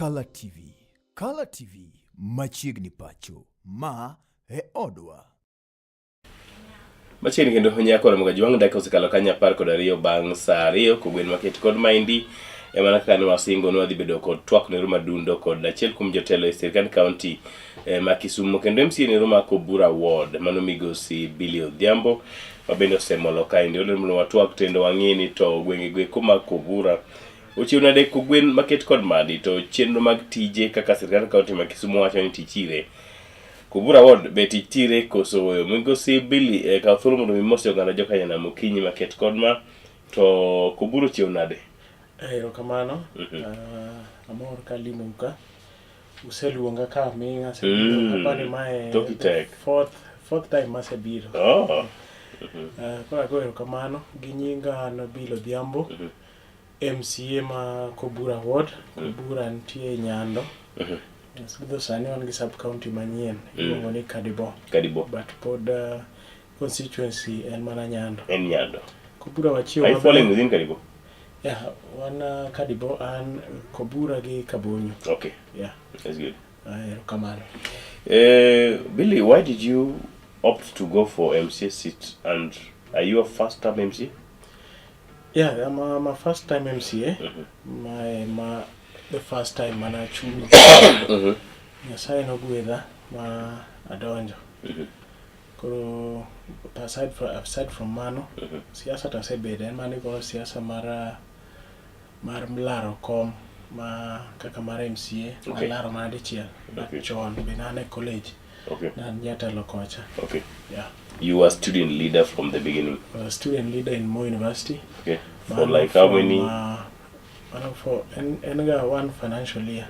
Kala TV. Kala TV machiegni pacho. Ma e odwa. Machiegni kendo nyako Ramogi Jwang' dakika osekalo kanyo 12 bang' saa 2 kogwen maket kod maendi emana kaka ne wasingo ni wadhi bedo kod twak nero madundo kod achiel kuom jotelo e sirkand kaunti ma Kisumu kendo MCA nero ma Kobura Ward mano migosi Billy Odhiambo ma bende osemolo kaendi olero mondo watwak tendo wang'e ni to gwenge goeko mag Kobura ochiw nade kogwen maket kod madi to chenro mag tije kaka sirkand kaunti ma Kisumu wacho ni tich ire Kobura Ward be tich tire koso oyo. Migosi Billy kaw thuolo mondo mi mose oganda joka Nyanam okinyi maket kod ma to Kobura ochiew nade? Erokamano. Amor kalimou ka. Useluonga ka aming'a asebiro. Apani mae Toki tek. fourth time masebiro. Oh. Koro ago erokamano gi nyinga an Bill Odhiambo. MCA ma Kobura Ward. Kobura nitie Nyando. Though sani wan gi sub county manyien iluongo ni Kadibo. Kadibo. But pod constituency en mana Nyando. En Nyando. Kobura wachiew Are you maber. falling within Kadibo? Yeah, wan Kadibo an Kobura gi Kabonyo. Okay. Yeah. That's good. Erokamano. Billy, why did you opt to go for MCA seat and are you a first time MCA? Yeah, I'm a first time MCA. My the first time mana chung. Nyasaye nogwedha ma adonjo. Koro aside from mano, siasa to asebedo en mana ni koro siasa mar laro kom ma kaka mar MCA nalaro mana dichiel. But chon be ne an e college. Ne an jatelo kocha. Yeah. You were student leader from the beginning. I was a student leader in Moi University. For Mano like how from, many? Mano for en ga one financial year.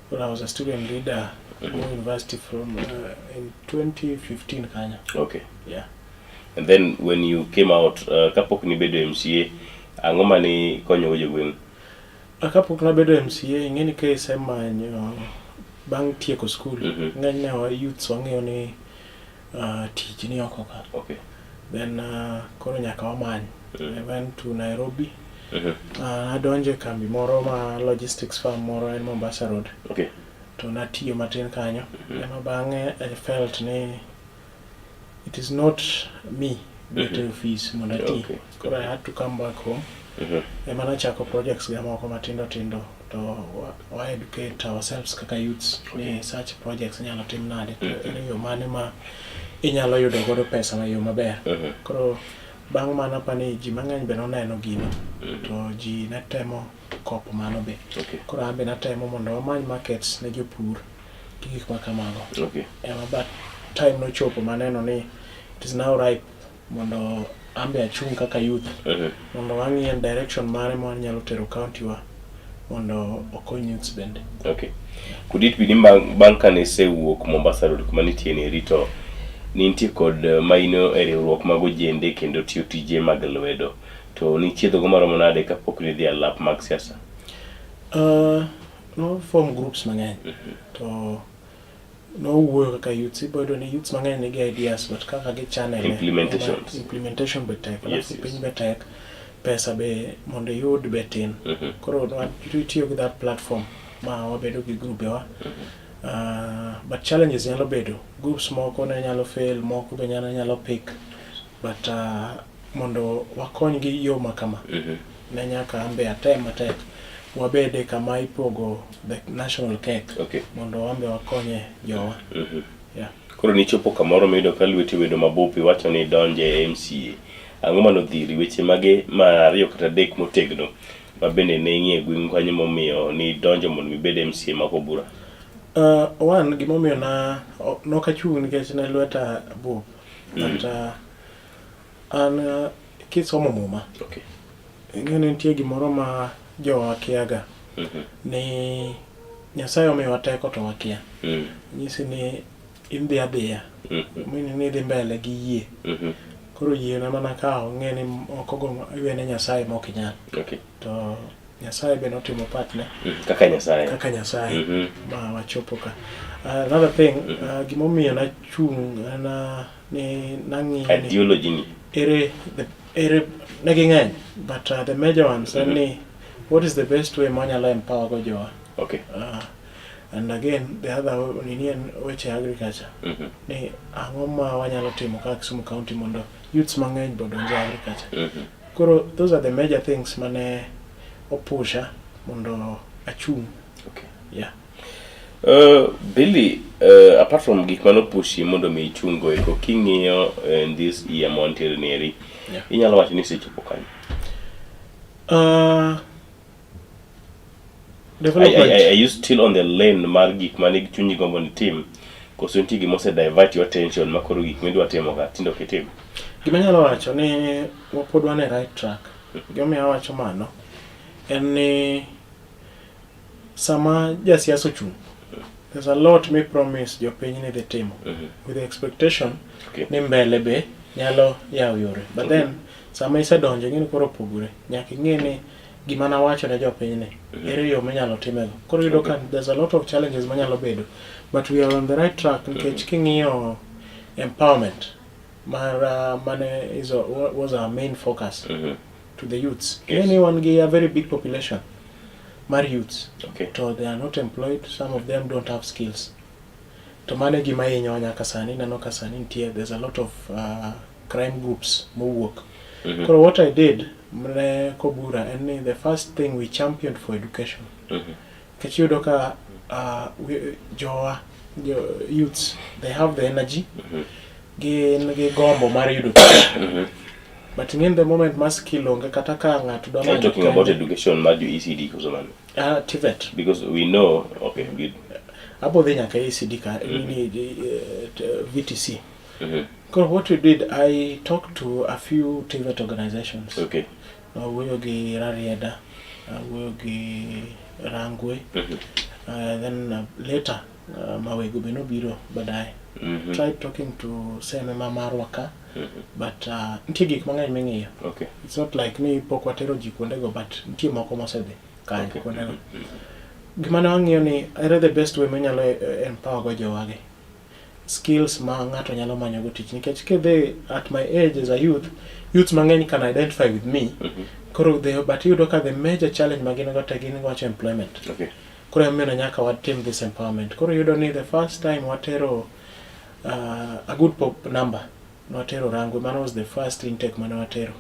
But I was a student leader at Moi University from in 2015 kanya. Yeah. And then when you came out, kapok nibedo MCA, ang'o mane konyo go jogweng'? Kapok nabedo MCA, ing'e ni ka isemanyo bang' tieko school, ng'enyne wa youths wang'eyo ni tich ni oko ka. Then koro nyaka wamany. I went to Nairobi. Adonjo e kambi moro ma logistics firm moro en Mombasa Road. To natiyo matin kanyo. Ema bang'e I felt ni it is not me bet e office mondo ati. Koro I had to come back home. Ema nachako projects ga moko matindo tindo to wa educate ourselves kaka youths ni such projects inyalo tim nade to en yo mane ma inyalo yudo godo pesa ma yo maber. Koro bang' mano apani ji mang'eny be noneno gino to ji ne temo kopo mano be. Koro an be natemo mondo wamany markets ne jopur gi gik ma kamago. Ema but time nochopo maneno ni it is now ripe mondo an be achung' kaka youth mondo wang'i en direction mane ma wanyalo tero county wa mondo okony youths bende. Okay. Could it be ni bang' kane isewuok Mombasa Road kuma nitie neri to nintie kod maino e riwruok mag ojende kendo tiyo tije mag lwedo to nichiedho go maromo nade kapok nidhi alap mag siasa? No form groups mang'eny to nowuoyo kaka youths ibo yudo ni youths mang'eny nigi ideas but kaka gi channel Implementations. Implementation be tek, alafu piny be tek, pesa be mondo iyud be tin. Koro itiyo gi that platform ma wabedo gi grube wa. But challenges nyalo bedo groups moko ne nyalo fail, moko be nyalo pick, but mondo wakony gi yo ma kama ne nyaka an be atem matek wabede kama ipogo the national cake mondo wan be wakonye jowa. Yeah. Koro nichopo kamoro miyudo ka lweti obedo mabup iwacho ni idonje e MCA. Ang'o manodhiri? Weche mage ma ariyo kata adek motegno ma bende ne ing'iyo e gweng'u kanyo momiyo nidonjo mondo ibed MCA ma Kobura? One, gimomiyo na nok achung' nikech ne lweta bup. But an kisomo Muma, ing'e ni nitie gimoro ma jowa kiaga ni Nyasaye omiyowa teko to wakia. Nyisi ni idhi adhiya. Meaning ni idhi mbele gi yie. Koro yie na mana kawo ng'e ni ok ogo iwene Nyasaye mok inyal. To Nyasaye be notimo part ne. Kaka Nyasaye. Kaka Nyasaye. Ma wachopo ka. Another thing, gimomiyo nachung' na ni nang'iyo ni Ideology ni. Ere ne ging'eny, but the major ones en ni what is the best way mwanyalo empower go jowa. Okay. And again the other nini en weche agriculture. Ni ang'o ma wanyalo timo kaka Kisumu County mondo youths mang'eny be odonj e agriculture. Koro those are the major things mane opusha mondo achung'. Okay. Yeah. Billy, apart from gik mane opushi mondo mi ichung go eko, king'iyo in this year ma wantiere ni eri, inyalo wacho ni isechopo kanye? Development. Are you still on the lane mar gik mane chunyi gombo ni tim? Koso nitie gima ose divert your attention ma koro gik midwa timo ka tinde ok itim? Gima anyalo wacho ni pod wan e right track. Gimomiyo awacho mano en ni sama jasiasa ochung', there's a lot mi promise jopiny ni dhi timo with the expectation ni mbele be nyalo yawo yore. But then sama isedonjo ing'e ni koro opogore. Nyaka ing'e ni gima nawacho ne jopiny ni ere yo minyalo timego. Koro iyudo ka there's a lot of challenges manyalo bedo, but we are on the right track nikech king'iyo empowerment mar mane was our main focus to the youths. Ing'e ni wan gi a very big population mar youths. To they are not employed, some of them don't have skills. To mano e gima hinyowa nyaka sani, ineno ka sani nitie there's a lot of crime groups mowuok. Koro what I did ne Kobura en ni the first thing we championed for education. Nikech iyudo ka jowa, jo youths, they have the energy, gin gi gombo mar yudo tich. But in the moment ma skill onge kata ka ng'ato dwa Are you manyo talking about kende- education mar jo ECD koso mano? TVET. Because we know, okay, good. Abo dhi nyaka ECD ka, nini, VTC. Koro what we did, I talked to a few TVET organizations. Awuoyo gi Rarieda, awuoyo gi Rangwe. Then later, Mawego be nobiro baadaye. Tried talking to CMM marwa ka, but nitie gik mang'eny ming'iyo. It's not like ni pok watero ji kuondego, but nitie moko mosedhi kanyo kuondego. Gima ne wang'iyo ni ere the best way minyalo empower go jowagi. Skills ma ng'ato nyalo manyo go tich, nikech kidhi at my age as a youth, youths mang'eny can identify with me. Koro but iyudo ka the major challenge ma gin go te gin wacho employment. Koro emomiyo nyaka watim this empowerment. Koro iyudo ni the first time watero a good pop number, watero Rangwe, mano was the first intake mane watero.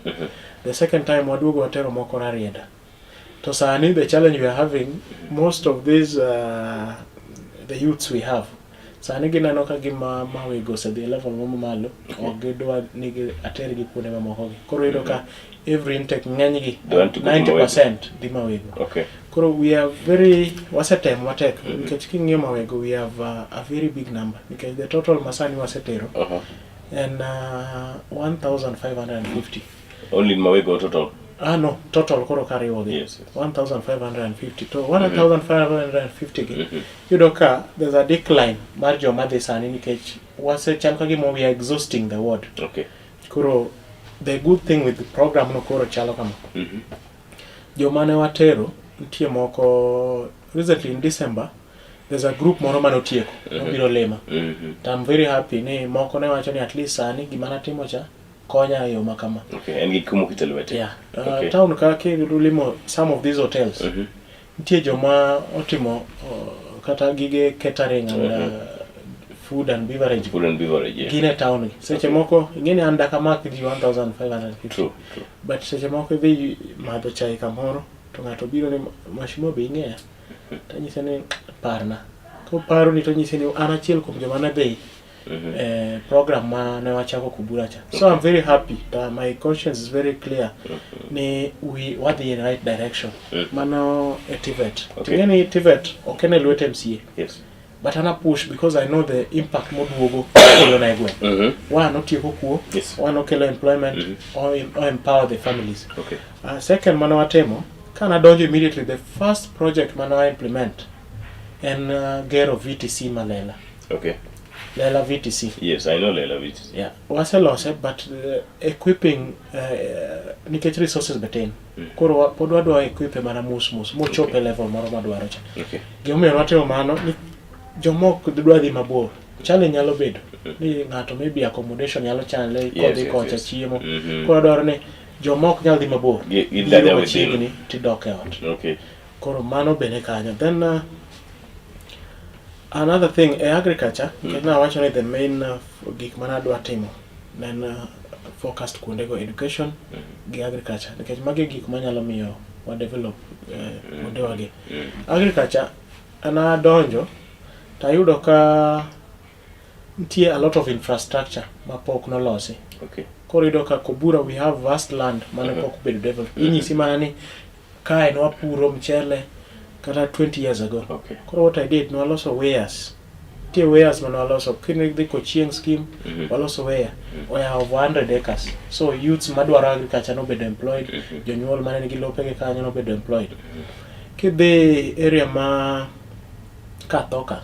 The second time waduogo watero moko Rarieda. To sani the challenge we are having, most of these the youths we have, sani gineno ka gima Mawego osedhi e level moro malo, ok gidwa ni atergi kuonde mamoko gi. Koro iyudo ka every intake ng'enygi, They want to go to Mawego. 90% dhi Mawego. Koro we are very, wasetemo matek, nikech king'iyo Mawego we have a very big number, nikech the total masani wasetero en 1550. Only in Mawego total? No, total koro kariwogi. Yes. 1550. To 1550 gi, iyudo ka there's a decline mar joma dhi sani nikech wasechal ka gima we are exhausting the ward. Koro the good thing with the program no koro chalo kama. Joma ne watero, nitie moko recently in December, there's a group moro mane otieko, nobiro lima. To I'm very happy ni moko ne wacho ni at least sani gima natimo cha konya e yo ma kama. Okay, en gi kuma okete lwete. Yeah. Town ka kilimo some of these hotels, nitie joma otimo kata gige catering and food and beverage. Food and beverage, yeah. Gin e town gi. Seche moko, ing'e ni an dak amak ji 1550. True, true. But seche moko idhi madho chai kamoro, to ng'ato biro ni mheshimiwa be ing'eya? To anyise ni parna. Koparo ni to anyise ni an achiel kuom joma ne dhi program ma ne wachako Kubura cha. So I'm very happy that my conscience is very clear ni we wadhi in right direction. Mano e TVET. Ting'e ni TVET ok en e lwet MCA. But ana push because I know the impact moduogo kelo na e gweng'. One, otieko kuo. One, okelo employment. O empower the families. Second, mane watimo, ka nadonjo immediately, the first project mane wa implement en gero VTC ma Lela. Lela VTC. Yes, I know Lela VTC. Yeah. Waselose, but equipping, nikech resources be tin. Koro pod wadwa equip mana mos mos, mochop e level moro madwaro cha. Gimomiyo watimo mano, ni jomok dwa dhi mabor. Challenge nyalo bedo ni ng'ato maybe accommodation nyalo chale kodhi kocha chiemo. Koro dwaro ni jomok nyal dhi mabor. Gi Biro dada within. machiegni tidok e ot. Koro mano bende kanyo. Then another thing e agriculture, nikech nawacho ni the main gik mane adwa timo ne en focused kuondego, education gi agriculture, nikech magi e gik manyalo miyo wa develop kuondewagi. Agriculture, an adonjo tayudo ka nitie a lot of infrastructure mapok nolosi. Koro iyudo ka Kobura we have vast land mane pok obedo developed. Inyisi mana ni kae nwapuro mchele kata 20 years ago. Koro what I did, nwaloso weirs. Nitie weirs mane waloso. Kidhi Kochieng scheme, waloso weir. Oyawo over 100 acres. So youths madwaro agriculture nobedo employed. Jonyuol mane nigi lopegi kanyo nobedo employed. Kidhi area ma Kathoka,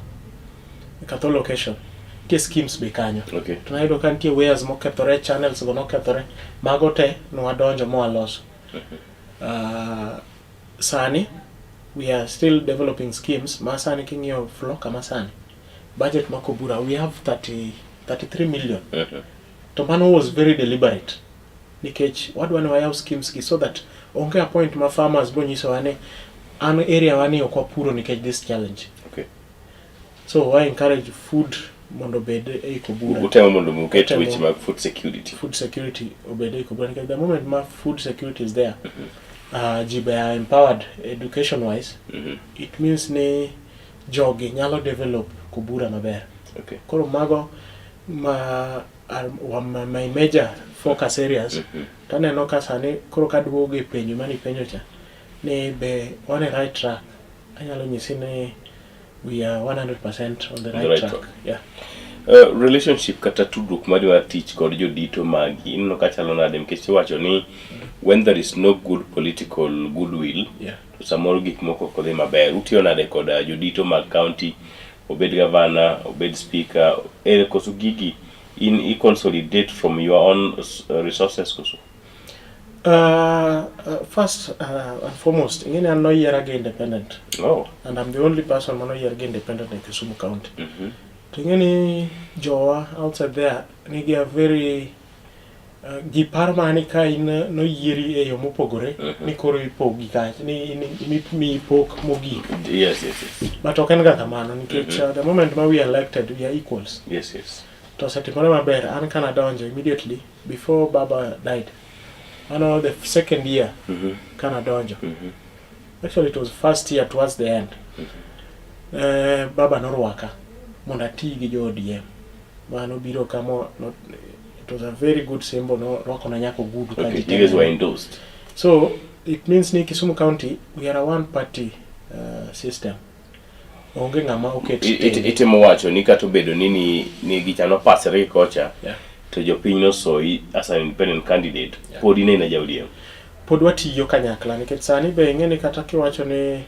Katho location, nitie schemes be kanyo. To nayudo ka nitie weirs mokethore, channels go nokethore. Mago te nwadonjo mwaloso. Sani we are still developing schemes ma sani king'iyo FLLoCA ma sani budget ma Kobura we have 30, 33 million. To mano was very deliberate nikech wadwa ni wayaw schemes gi so that onge a point ma farmers bo nyisowa ni an area wa ni ok wapuro nikech this challenge. So wa encourage food mondo obed ei Kobura. Utemo mondo uket weche mag food security. Food security obed ei Kobura nikech the moment ma food security is there, ji be are empowered education wise. It means ni jogi nyalo develop Kobura maber. Koro mago ma are my major focus areas. Taneno ka sani koro kaduogo e penjo mane ipenjo cha ni be wan e right track, anyalo nyisi ni we are 100% on the right, right track. track. Yeah. Relationship kata tudruok mari mar tich kod jodito magi ineno ka chalo nade? Nikech iwacho ni when there is no good political goodwill, to samoro gik moko ok odhi maber. Utiyo nade kod jodito mag county, obed gavana, obed speaker, ere koso gigi in i consolidate from your own resources koso? First and foremost, ing'eni an noyiera gi independent. And I'm the only person manoyier gi independent e Kisumu County. To ing'eni jowa outside there nigi a very ji paro mana ni ka in noyieri e yo mopogore ni koro ipogi kacha ni imiyi pok mogik. Yes. But ok en ga kamano nikech the moment ma we are elected, we are equals. To osetimore maber, an kana donjo immediately before Baba died. Mano the second year kana donjo. Actually, it was first year towards the end. Baba norwaka mondo ati gi jo ODM. Mano biro kamo no, it was a very good symbol, no rwakona nyaka ogudu ka ji You guys were te. endorsed. So it means ni Kisumu County we are a one party system. Onge ng'ama oket tenge. Itemo wacho ni kata obedo ni gichano pasre gi kocha, to jopiny nosoyi as an independent candidate, pod in aina ja ODM. Pod watiyo kanyakla nikech sani be ing'e ni kata kiwacho ni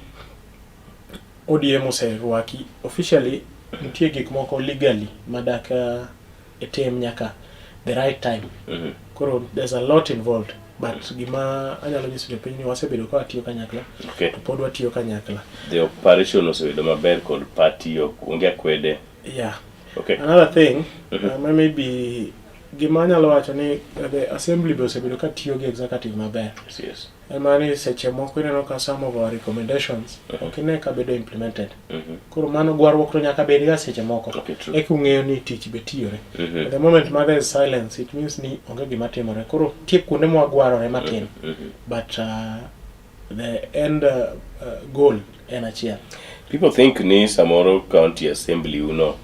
ODM oserwaki officially, nitie gik moko legally madak itim nyaka the right time. Koro there's a lot involved, but gima anyalo nyiso jopiny ni wasebedo ka watiyo kanyakla to pod watiyo kanyakla. The operation osebedo maber kod party, ok onge akwede. Yeah. Okay. Another thing, maybe gima anyalo wacho ni the assembly be osebedo ka tiyo gi executive maber. En mana ni seche moko ineno ka some of our recommendations ok ine ka bedo implemented. Koro mano gwarruok to nyaka bed ga seche moko. Okay, true. Eka ung'eyo ni tich be tiyore. At the moment ma there is silence, it means ni onge gima timore. Koro nitie kuonde mwagwarore matin. But the end goal en achiel. People think ni samoro county assembly uno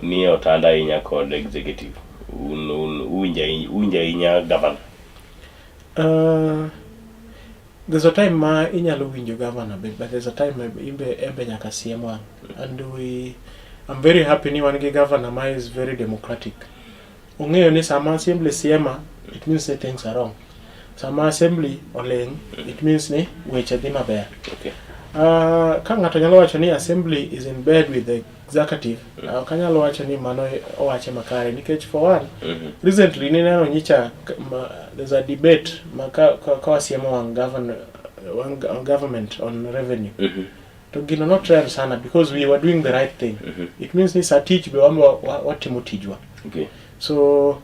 ni otanda ahinya kod executive. Un uwinjo ahinya governor. There's a time ma inyalo winjo governor be, but there's a time ma imbe embe nyaka siem wang'. And I'm very happy ni wan gi governor ma is very democratic. Ong'eyo ni sama assembly siema, it means ni things are wrong. Sama assembly oling', it means ni weche dhi maber. Ka ng'ato nyalo wacho ni assembly is in bed with the executive, ok anyalo wacho ni mano owache makare nikech for one, recently nineno nyicha there's a debate ma ka wasiemo wang' governor, wang' government on revenue. To gino not trend sana because we were doing the right thing. It means ni sa tich be wan watimo tijwa. So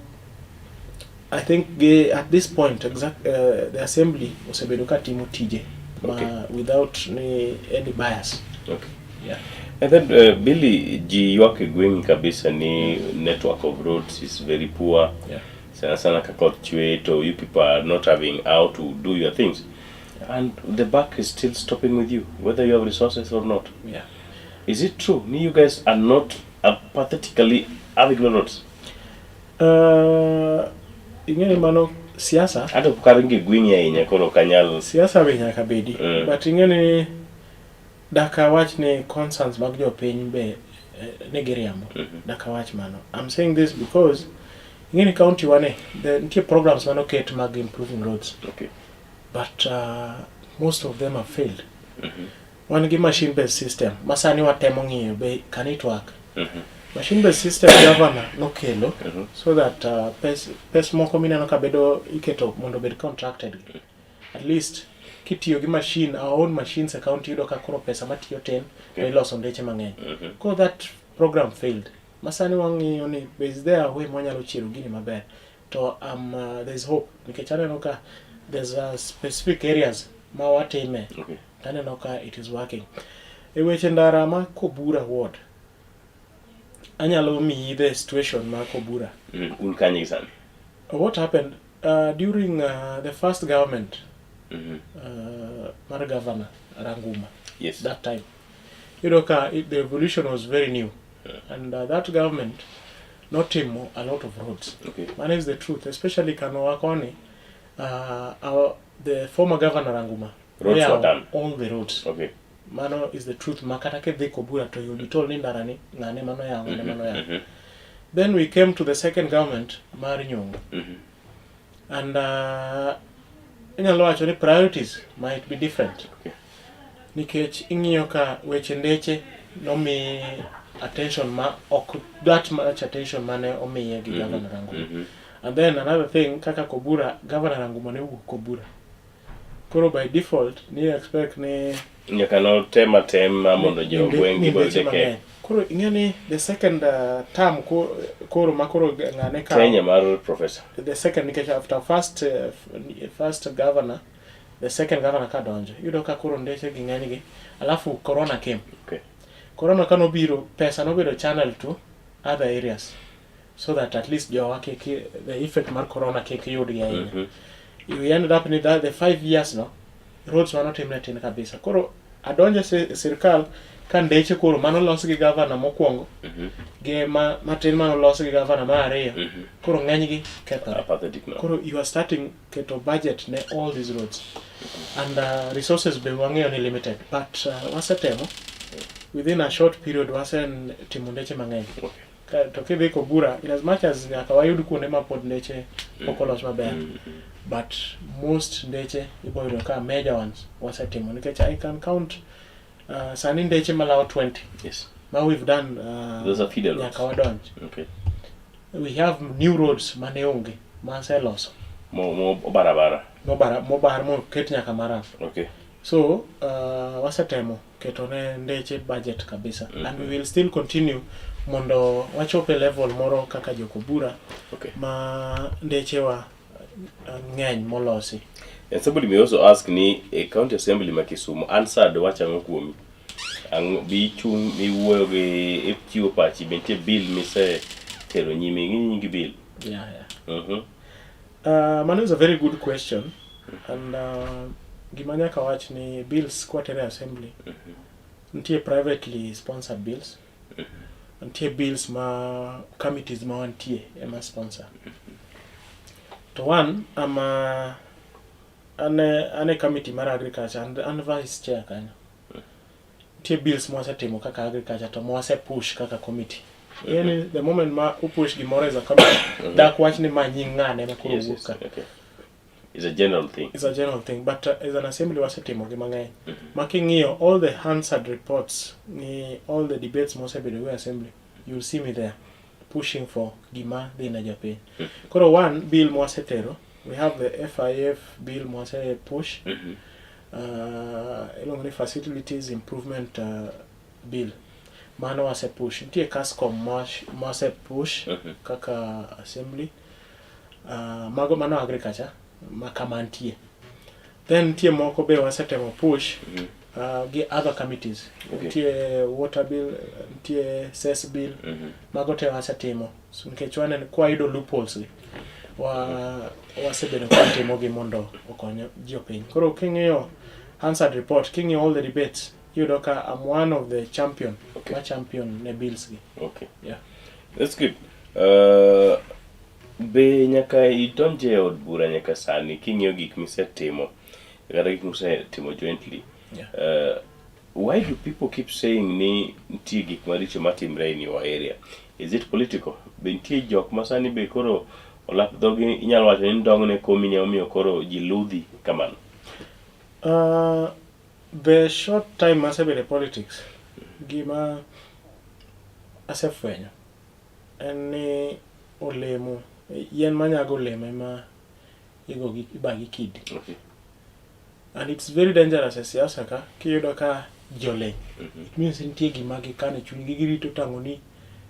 I think at this point the assembly osebedo ka timo tije. Ma without ni any bias. Yeah. And then Billy, ji ywak e gweng'i kabisa ni network of roads is very poor. Sana sana ka koth chwe to you people are not having how to do your things. And the buck is still stopping with you, whether you have resources or not. Is it true ni you guys are not pathetically having no roads? Ing'e ni mano siasa. Ato pok aringo e gweng'i ahinya koro ok anyal. Siasa be nyaka bedi. But ing'e ni daka wach ni concerns mag jopiny be ne giriambo. Daka wach mano. I'm saying this because ing'e ni county wane nitie programs manoket mag improving roads. But most of them have failed. Wan gi machine based system ma sani watemo ng'iyo be can it work. Machine based system governor nokelo so that pes moko mineno ka bedo iketo mondo obed contracted. At least kitiyo gi machine, our own machines e county yudo ka koro pesa matiyo tin to iloso ndeche mang'eny. Koro that program failed. Ma sani wang'iyo ni is there a way mwanyalo chiero gini maber. To there's hope nikech aneno ka there's specific areas ma watime. Aneno ka it is working. E weche ndara ma Kobura ward, anyalo miyi the situation ma Kobura. Un kanye gi sani? What happened during the first government mar governor Ranguma? That time, yudo ka the evolution was very new, and that government notimo a lot of roads. Man is the truth, especially Kanowa koni, the former governor Ranguma. Roads were done. All the roads. Mano is the truth. Makata kidhi Kobura to you'll be told ni ndara ni ng'ane mano yawo, ng'ane mano yawo. Then we came to the second government mar Nyong'o. And inyalo wacho ni priorities might be different. Nikech ing'iyo ka weche ndeche nomi attention ma ok that much attention mane omiye gi Governor Ranguma. And then another thing, kaka Kobura, Governor Ranguma ne owuok Kobura. Koro by default ni expect ni nyaka no tema tema mondo jo gweng' ni gi ndeche bolche mang'eny. Koro ing'e ni the second term koro ma koro ng'ane ka Kenya mar professor. The second nikech after first governor, the second governor ka donjo, iyudo ka koro ndeche gi ng'eny gi, alafu corona came. Corona ka nobiro, pesa nobedo channel to other areas so that at least jowa kik the effect mar corona kik yudgi ahinya. We ended up ni that the 5 years no roads manotimne tin kabisa. Koro adonjo e sirkal ka ndeche koro manolos gi governor mokwongo gi matin manolos gi governor mar ariyo koro ng'enygi kethore. Apathetic no. Koro you are starting keto budget ne all these roads and resources be wang'eyo ni limited, but wasetemo within a short period wasetimo ndeche mang'eny. To kidhi Kobura, in as much as nyaka wayud kuonde ma pod ndeche pok olos maber, but most ndeche ibo yudo ka major ones wasetimo nikech I can count sani ndeche malawo 20. Ma we've done, Those are feeder roads. nyaka wadonj. We have new roads mane onge maseloso. Mo barabara. Mo moket nyaka maram. So wasetemo keto ne ndeche budget kabisa. And we will still continue mondo wachop e level moro kaka jo Kobura ma ndechewa ng'eny molosi. And somebody may also ask ni e county assembly ma Kisumu answered wach ang'o kuomi? Ang'o bi chung' miwuoyo gi ichiwo pachi be nitie bill mise tero nyime ing'e nying bill? Yeah, yeah. Mano is a very good question. And gima nyaka wach ni bills kwatere assembly nitie privately sponsored bills. Nitie bills ma committees ma wantie ema sponsor. To one, ama ane committee mar agriculture and an vice chair kanyo. Nitie bills mwasetimo kaka agriculture to mwase push kaka committee. Yani the moment ma upush gimoro as a committee, dak wach ni ma nying ng'ane ma koro wuok ka. It's a general thing. It's a general thing, but as an assembly wasetimo gi mang'eny. Ma king'iyo all the Hansard reports, ni all the debates mosebedo e assembly, you'll see me there pushing for gima dhi ne jopiny. Koro one bill mwasetero, we have the FIF bill mwase push, iluongo ni Facilities Improvement Bill. Mano wase push. Nitie Cascom mwase push kaka assembly. Mago mano agriculture ma kama nitie. Then nitie moko be wasetemo push gi other committees. Nitie water bill, nitie cess bill, mago te wasetimo. So nikech waneno kwayudo loopholes gi, wa wasebedo kwatimogi mondo okony jopiny. Koro king'iyo Hansard report, king'iyo all the debates, iyudo ka I'm one of the champion, ma champion ne bills gi. Yeah. That's good. Be nyaka idonje e od bura nyaka sani king'iyo gik misetimo kata gik musetimo jointly. Why do people keep saying ni nitie gik maricho matimre in your area? Is it political? Be nitie jok ma sani be koro olap dhogi inyalo wacho ni ndong' ne komi ne omiyo koro ji ludhi kamano? The short time masebedo e politics, gima asefwenyo en ni olemo, yien manyago olemo ema igo gi iba gi kidi. And it's very dangerous e siasa ka kiyudo ka ji oleny. It means nitie gima gikano e chunygi girito tang'oni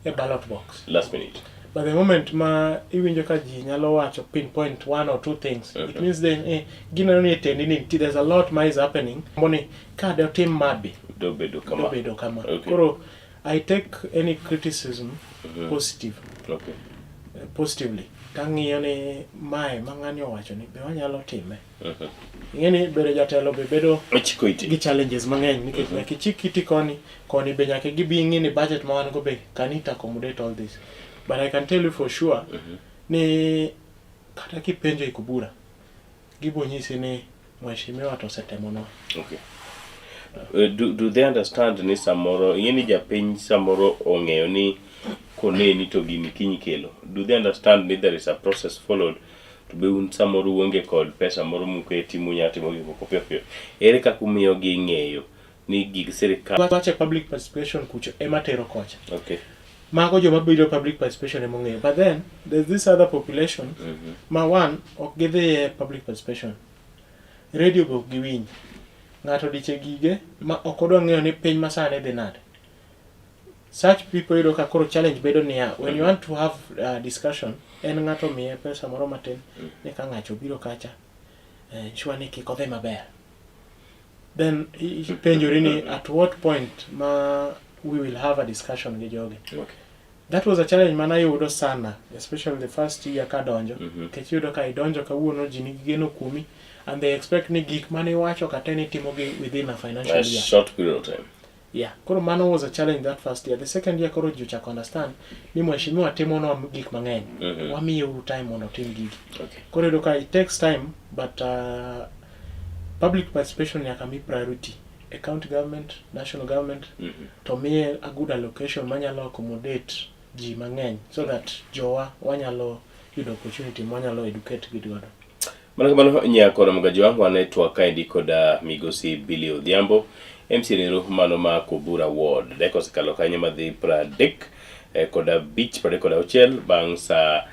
e ballot box. Last minute. But the moment ma iwinjo ka ji nyalo wacho pinpoint one or two things, it means then gineno ni e tendi ni nitie, there's a lot ma is happening. Moni ka de otim ma be, Dobedo kama. Dobedo kama. Koro I take any criticism positive. Positively. Tang'iyo ni mae ma ng'ani owacho ni be wanyalo time. Ing'e ni bedo jatelo be bedo Ochiko iti. gi challenges mang'eny nikech nyaka ichik iti koni, koni be nyaka gibi ing'i ni budget ma wan go be can it accommodate all this. But I can tell you for sure ni kata kipenjo e Kubura, gibo nyisi ni mheshimiwa to osetemonwa. Do they understand ni samoro, ing'e ni japiny samoro ong'eyo ni koneni to gini kiny kelo. Do they understand ni there is a process followed to be un samoro uonge kod pesa moro muketi munya timo gik moko piyo piyo. Ere kaka umiyo gi ng'eyo ni gig sirikal Wache public participation kucho ema tero kocha. Mago joma biro public participation ema ong'eyo. But then there's this other population ma one ok gidhi e public participation. Radio be ok giwinj. Ng'ato diche gige ma ok odwa ng'eyo ni piny masani dhi nade. Such people yudo ka koro challenge bedo niya, when you want to have a discussion, en ng'ato miye pesa moro matin ni ka ng'acho obiro kacha, ensure ni kik odhi maber. Then ipenjori ni at what point ma we will have a discussion gi jogi. That was a challenge mana yudo sana, especially the first year ka donjo. Nikech iyudo ka idonjo kawuono ji nigi geno kuomi and they expect ni gik mane iwacho kata ni itimo gi within a financial A year. short period of time. Yeah. Koro mano was a challenge that first year. The second year koro ji ochako understand ni mheshimiwa timonwa gik mang'eny. Wamiyo time mondo otim gigi. Koro iyudo ka it takes time but public participation nyaka mi priority. E county government, national government, to miye a good allocation manyalo accommodate ji mang'eny so that jowa wanyalo yudo opportunity mwanyalo educate gi godo. Mano kamano nyakoro Mgaji wangu ane twak kaendi koda migosi Billy Odhiambo, MC Nero mano ma Kobura Ward. Dakika osekalo kanyo madhi pradek kod abich, pradek kod auchiel bang' saa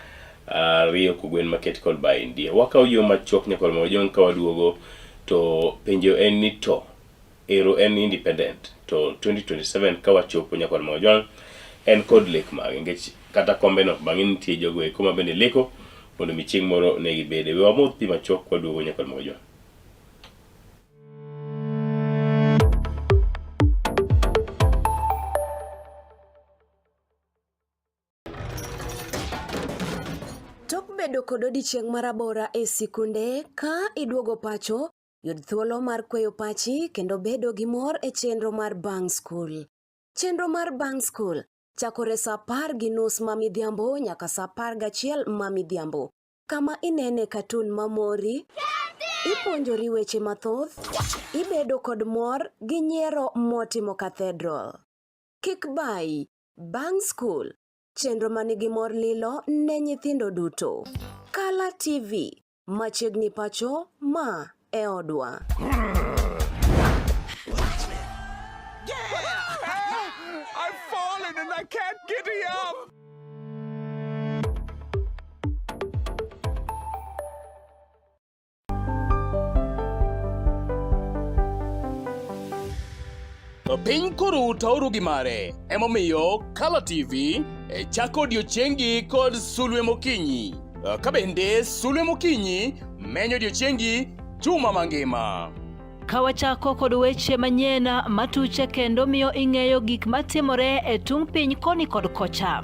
ariyo kogwen maket kod baindi. Wakawo yo machuok nyakoro Mgaji wangu ka waduogo to penjo en ni to ero en independent to 2027 ka wachopo nyakoro Mgaji wangu en kod lek mage nikech kata kombe no bang'e nitie jogo eko ma bende leko mondo mi chieng' moro ne gibede. We wamodh pi machuok kwaduogo nyakoro Mgaji wangu. Tok bedo kod odiechieng' marabora e sikunde, ka iduogo pacho, yud thuolo mar kweyo pachi kendo bedo gi mor e chenro mar Bang' School. Chenro mar Bang' School chakore saa apar gi nus ma midhiambo nyaka saa apar gachiel ma midhiambo, kama inene katun mamori, ipuonjori weche mathoth, ibedo kod mor gi nyiero motimo cathedral. Kik bayi, Bang' School, chenro manigi mor lilo ne nyithindo duto. Kala TV, machiegni pacho, ma e odwa. Yeah! I've fallen and I can't get up! Piny koro utauru gi mare, emomiyo Kala TV chako odiochiengi kod sulwe mokinyi. Ka bende sulwe mokinyi menyo odiochiengi juma mangima. Ka wachako kod weche manyien matuche kendo miyo ing'eyo gik matimore e tung' piny koni kod kocha.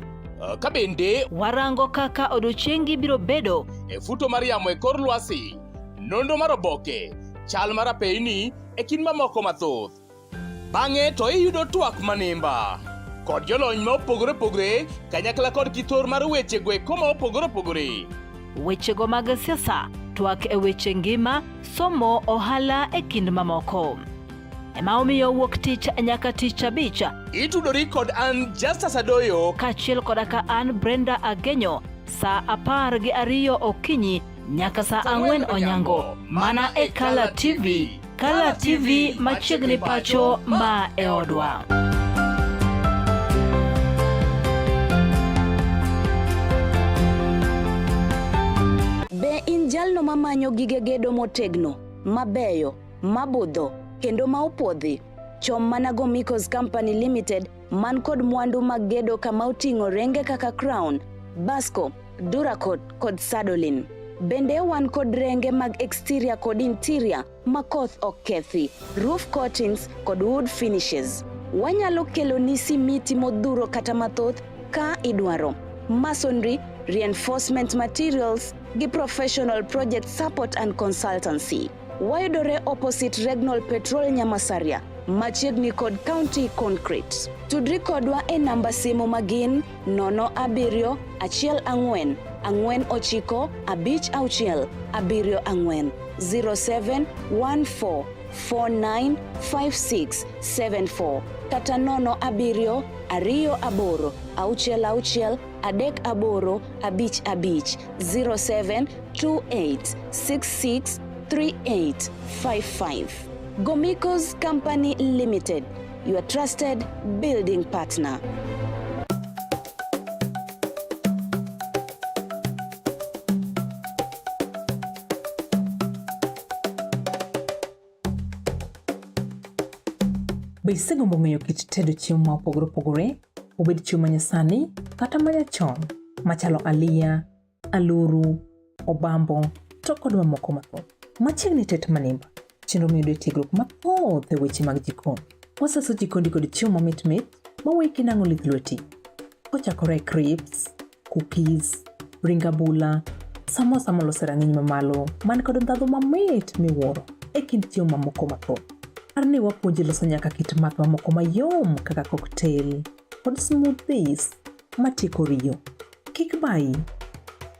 Ka bende warango kaka odiochiengi biro bedo e futo mar yamo e kor lwasi, nonro mar oboke, chal mar apeyni e kind mamoko mathoth. Bang'e to iyudo twak manimba kod jolony ma opogore opogore kanyakla kod kithor mar weche go eko ma opogore opogore. Wechego mag siasa, twak e weche ngima, somo, ohala e kind mamoko. Ema omiyo wuok tich nyaka tich abich. Itudori kod an Justus Adoyo kaachiel koda ka an Brenda Agenyo saa 12 okinyi nyaka saa 4 onyango mana e Kala TV. Kala TV machiegni pacho ma e odwa. Be in jalno mamanyo gige gedo motegno, mabeyo, mabudho, kendo ma opuodhi? Chom mana Gomicos Company Limited man kod mwandu mag gedo kama oting'o renge kaka Crown, Basco, Duracot kod Sadolin. Bende wan kod renge mag exterior kod interior ma koth ok kethi, roof coatings kod wood finishes. Wanyalo keloni simiti modhuro kata mathoth ka idwaro. Masonry, reinforcement materials gi professional project support and consultancy. Wayudore opposite Regnol Petrol Nyamasaria, machiegni kod County Concrete. Tudri kodwa e namba simu magin 0 7 1 4 9 5 6 7 4 07 14 49 56 74 kata 0 7 2 8 6 6 3 8 5 5 07 28 66 38 55. Gomicos Company Limited, your trusted building partner. Be isegombo ng'eyo kit tedo chiemo ma opogore opogore, obed chiemo ma nyasani kata ma nyachon, machalo aliya, aluru, obambo, to kod mamoko mathoth? Machiegni tet manimba, chenro miyudo e tiegruok mathoth e weche mag jikon. Wasaso jikondi kod chiemo mamit mit maweyi kinang'o lith lweti. Kochakore e crisps, cookies, ring abula, samosa molos e rang'iny mamalo man kod ndhadhu mamit miwuoro e kind chiemo mamoko mathoth. Par ni wapuonji loso nyaka kit math mamoko mayom kaka cocktail kod smoothies matieko riyo. Kik bayi.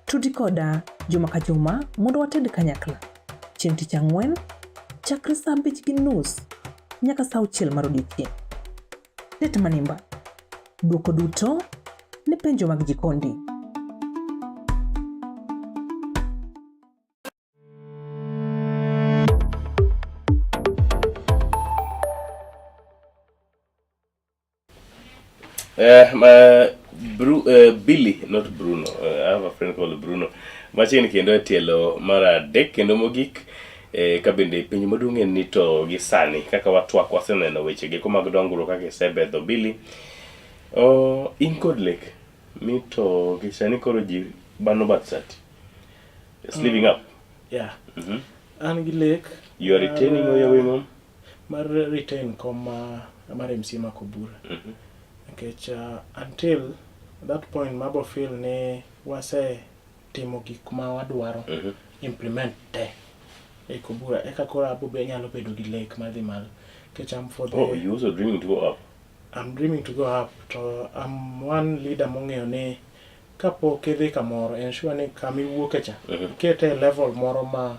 Tudi koda juma ka juma mondo wated kanyakla. Chieng' tich ang'wen, chakre saa 5:30 nyaka saa 6 mar odiechieng'. Tet manimba. Dwoko duto ne penjo mag jikondi. Billy, not Bruno. I have a friend called Bruno. Machiegni kendo e tielo mar adek kendo mogik ka bende penjo maduong' en ni to gi sani kaka watwak waseneno weche geko mag dongruok kaka isebedho Billy. Oh, in kod lek ni to gi sani koro ji bano bath sati. It's living up. Yeah. An gi lek. You are retaining or you are going home? Mar retain kom mar MCA ma Kobura. Nikech until that point mabo feel ni wase timo gik ma wadwaro implement te e Kobura eka koro abo be nyalo bedo gi lek madhi malo. Nikech I'm for the Oh, you also dreaming to go up. I'm dreaming to go up to I'm one leader mong'eyo ni kapok idhi kamoro ensure ni kama iwuoke cha ikete e level moro ma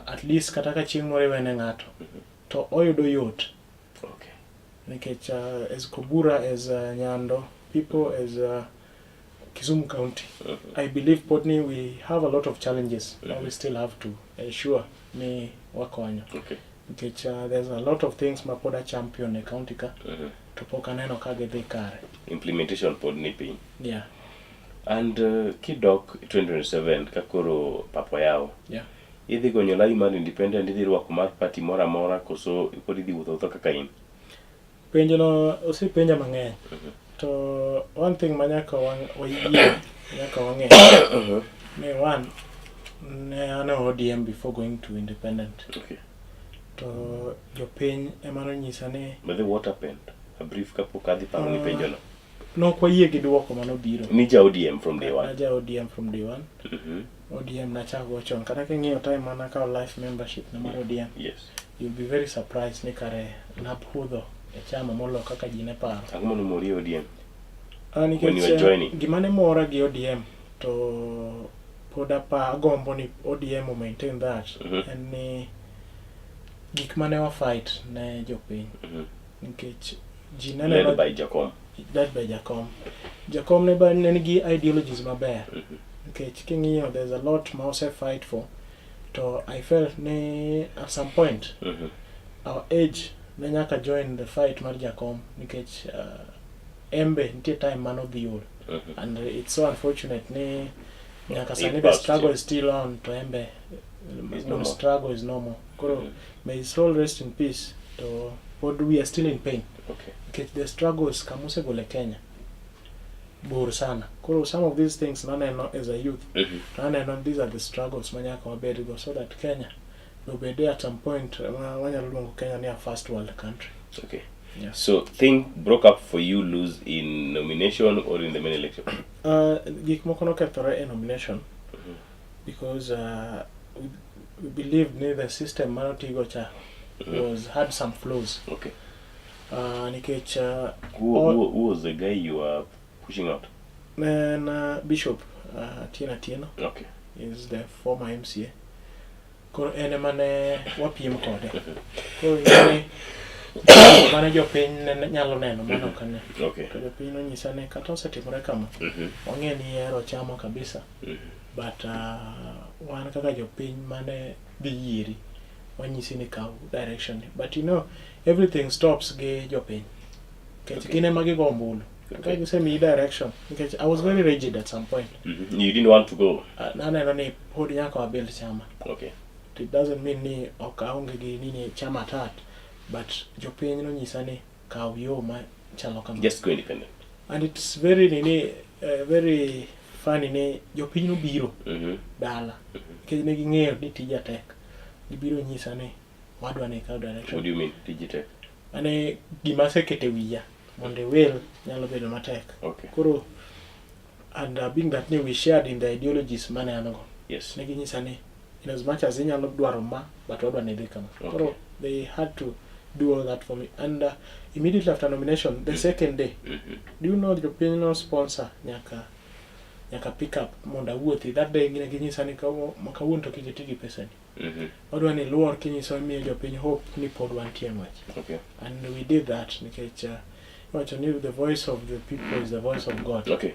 at least kata ka chieng' moro iwene ng'ato to oyudo yot. Nikech as Kobura, as Nyando people, as Kisumu County, I believe pod ni we have a lot of challenges that we still have to ensure ni wakonyo. Nikech there's a lot of things ma pod a champion e county ka to pok aneno ka gidhi kare. Implementation pod ni piny. Yeah. And kidok 2027 ka koro pap oyaw. Idhi gonyo lai mar independent, idhi rwako mar party moro amora koso pod idhi wuotho wuotha kaka in? Penjo no osepenja mang'eny. To one thing ma nyaka wayie, nyaka wang'e ni one, Ne an e ODM before going to independent. Okay. To jopiny ema nonyisa ni By the way, what happened? A brief kapok adhi paro ni penjono. Nok wayie gi duoko manobiro. Ni ja ODM from day one. Naja ODM from day one. ODM nachako chon. Kata king'iyo time mana akawo life membership na mar ODM. Yes. You'll be very surprised ni kare napudho e chama molo kaka ji ne paro. Ang'o mane omori e ODM? Ah, When you nikech were joining. gima ne mora gi ODM to pod apa agombo ni ODM o maintain that en ni gik mane wa fight ne jopiny nikech ji ne Led neno by Jakom. Led by Jakom. Jakom ne, ba, ne nigi ideologies maber nikech king'iyo there's a lot ma ose fight for to I felt ni at some point our age ne nyaka join the fight mar Jakom nikech embe nitie time mano dhi ol and it's so unfortunate ni nyaka He sani the passed, struggle yeah. is still on to embe Is no no more. struggle is no more. Koro may his soul rest in peace to pod we are still in pain nikech the struggles kamosegolo e Kenya bor sana. Koro some of these things naneno as a youth naneno these are the struggles manyaka wabedgo so that Kenya obede at some point ma wanyalo luongo Kenya ni a first world country. Okay. Yeah. So thing broke up for you lose in nomination or in the main election? Gik moko nokethore e nomination because we believed ni the system manotigo cha was had some flaws. Okay. Nikech Who was the guy you were pushing out? Ne en Bishop Atieno Atieno. Okay. Is the former MCA. Koro en ema ne wapiem kode. Koro ing'e ni mane jopiny ne nyalo neno mano ok ane. Okay. To jopiny nonyisa ni kata osetimore kama, wang'e ni ihero chama kabisa. But wan kaka jopiny mane dhi yieri, wanyisi ni kaw direction ni. But you know, everything stops gi jopiny. Nikech gin ema gigo ombulu. Ka gisemiyi direction, nikech I was very rigid at some point. You didn't want to go. Naneno ni pod nyaka wa build chama. Okay. It doesn't mean ni ok aonge gi nini chama at heart, but jopiny nonyisa ni kaw yo ma chalo kama. Just go independent. And it's very nini, very funny ni jopiny nobiro dala. Nikech ne ging'eyo ni tija tek. Gibiro nyisa ni wadwa ni ikaw direction. What do you mean tiji tek? Ane gima asekete wiya mondo iwil nyalo bedo matek. Okay. Koro and being that ni we shared in the ideologies mane an go. Yes. Ne ginyisa ni in as much as inyalo dwaro ma but wadwa ni idhi kama. Okay. Koro they had to do all that for me and immediately after nomination the second day do you know jopiny no sponsor nyaka nyaka pick up mondo awuothi that day ne ginyisa ni kawuono to kik iti gi pesani. Wadwa ni luor kinyiso miyo jopiny hope ni pod wantie e ng'wech. Okay. And we did that nikech iwacho ni the voice of the people is the voice of God. Okay.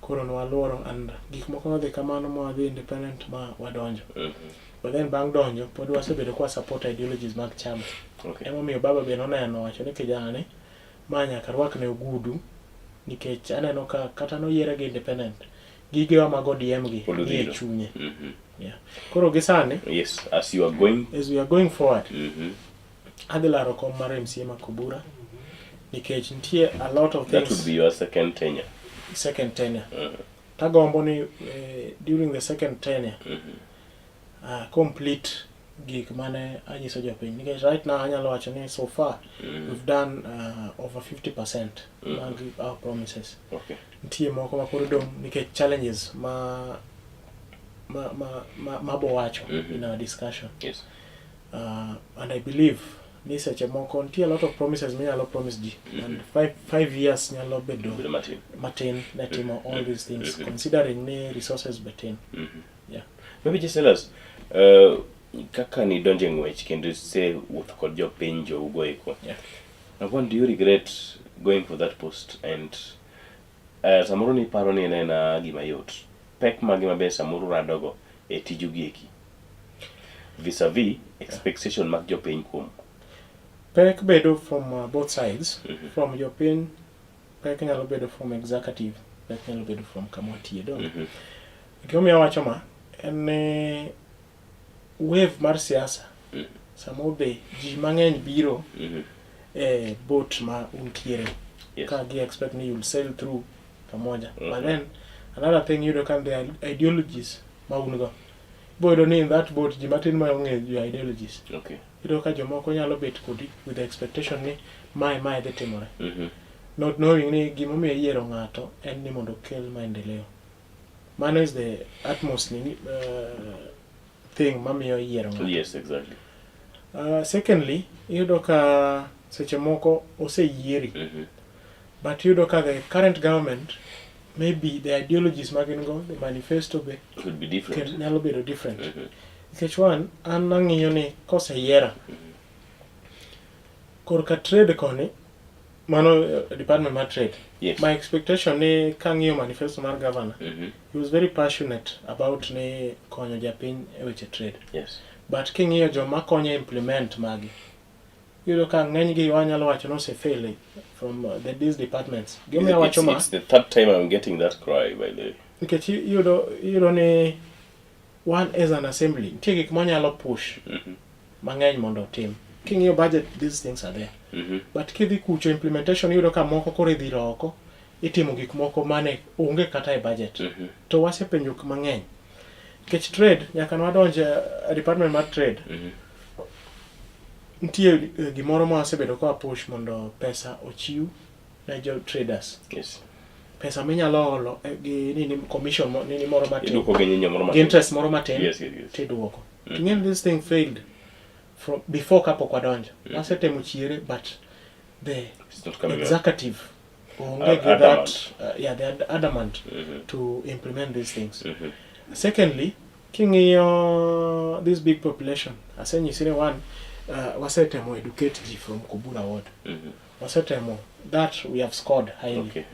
Koro nwaluoro and gik moko nodhi kamano ma wadhi independent ma wadonjo. But then bang' donjo pod wasebedo kwa support ideologies mag chama. Okay. Emomiyo baba be noneno wacho ni kijana ni ma nyaka rwakne ogudu nikech aneno ka kata noyiere gi independent gigewa mag ODM gi Pod nie odhiro. chunye. Yeah. Koro gi sani Yes, as you are going as we are going forward adhi laro kom mar MCA ma Kobura nikech nitie a lot of That things would be your second tenure. Second tenure. Tagombo ni during the second tenure complete gik mane anyiso jopiny nikech right now anyalo wacho ni so far we've done over 50% mag our promises. Okay. Nitie moko ma pod odong' nikech challenges ma ma ma ma mabo wacho in our discussion. Yes. And I believe ni seche moko nitie a lot of promises minyalo promise ji and five years nyalo bedo Bedo matin. matin ne timo all these things considering ni resources be tin. Yeah. Maybe just tell us kaka nidonjo e ng'wech kendo isewuotho kod jopiny jougo eko. Yeah. Now, do you regret going for that post and samoro niparo ni en ena gima yot. Pek mage maber samoro radogo e tiju gi eki vis-a-vis expectation mag jopiny kuom Pek bedo from both sides. From jopiny pek nyalo bedo from executive, pek nyalo bedo from kama watiye donge. Gimomiyo awacho ma en ni wave mar siasa sama odhi ji mang'eny biro e boat ma untiere ka gi expect ni you'll sail through pamoja. But then another thing yudo ka the ideologies ma un go. Ibo yudo ni in that boat ji matin ma ong'eyo your ideologies. Okay. Iyudo ka jomoko nyalo bet kodi with the expectation ni mae mae dhi timore. Not knowing ni gimomiyo iyiero ng'ato en ni mondo okel maendeleo. Mano is the utmost nini, thing mamiyo iyiero ng'ato. Yes, exactly. Secondly, iyudo ka seche moko oseyieri. But iyudo ka the current government, maybe the ideologies ma gin go, the manifesto be Could be different. Nyalo bedo different. Nikech one, an ang'iyo ni koseyiera, korka trade koni, mano department mar trade. Yes. My expectation ni kang'iyo manifesto mar governor, he was very passionate about ni konyo japiny e weche trade. Yes. But king'iyo joma konyo implement magi, iyudo ka ng'enygi wanyalo wacho ni osefail from these departments. Gimomiyo awacho ma, It's the third time I'm getting that cry, by the way. Nikech iyudo ni one as an assembly, nitie gik mwanyalo push mang'eny mondo otim. King'iyo budget, these things are there. But kidhi kucho implementation, iyudo ka moko koro idhiro oko, itimo gik moko mane onge kata e budget. To wasepenjo mang'eny. Nikech trade, nyaka ne wadonj e department mar trade, nitie gimoro ma wasebedo ka wapush mondo pesa ochiw ne jo traders. Yes. Pesa minyalo olo gi nini commission nini moro matin. Iduoko gi nyinyo moro Gi matin. interest moro matin. Yes. Tiduoko. Ting'eni this thing failed from before kapok wadonjo. Wasetemo chiere, but the It's not coming out. executive onge gi that, Adamant. yeah, they are adamant to implement these things. Mm-hmm. Secondly, king'iyo this big population, asenyisi ni one, wasetemo educate ji from Kobura ward. Wasetemo, that we have scored highly. Okay.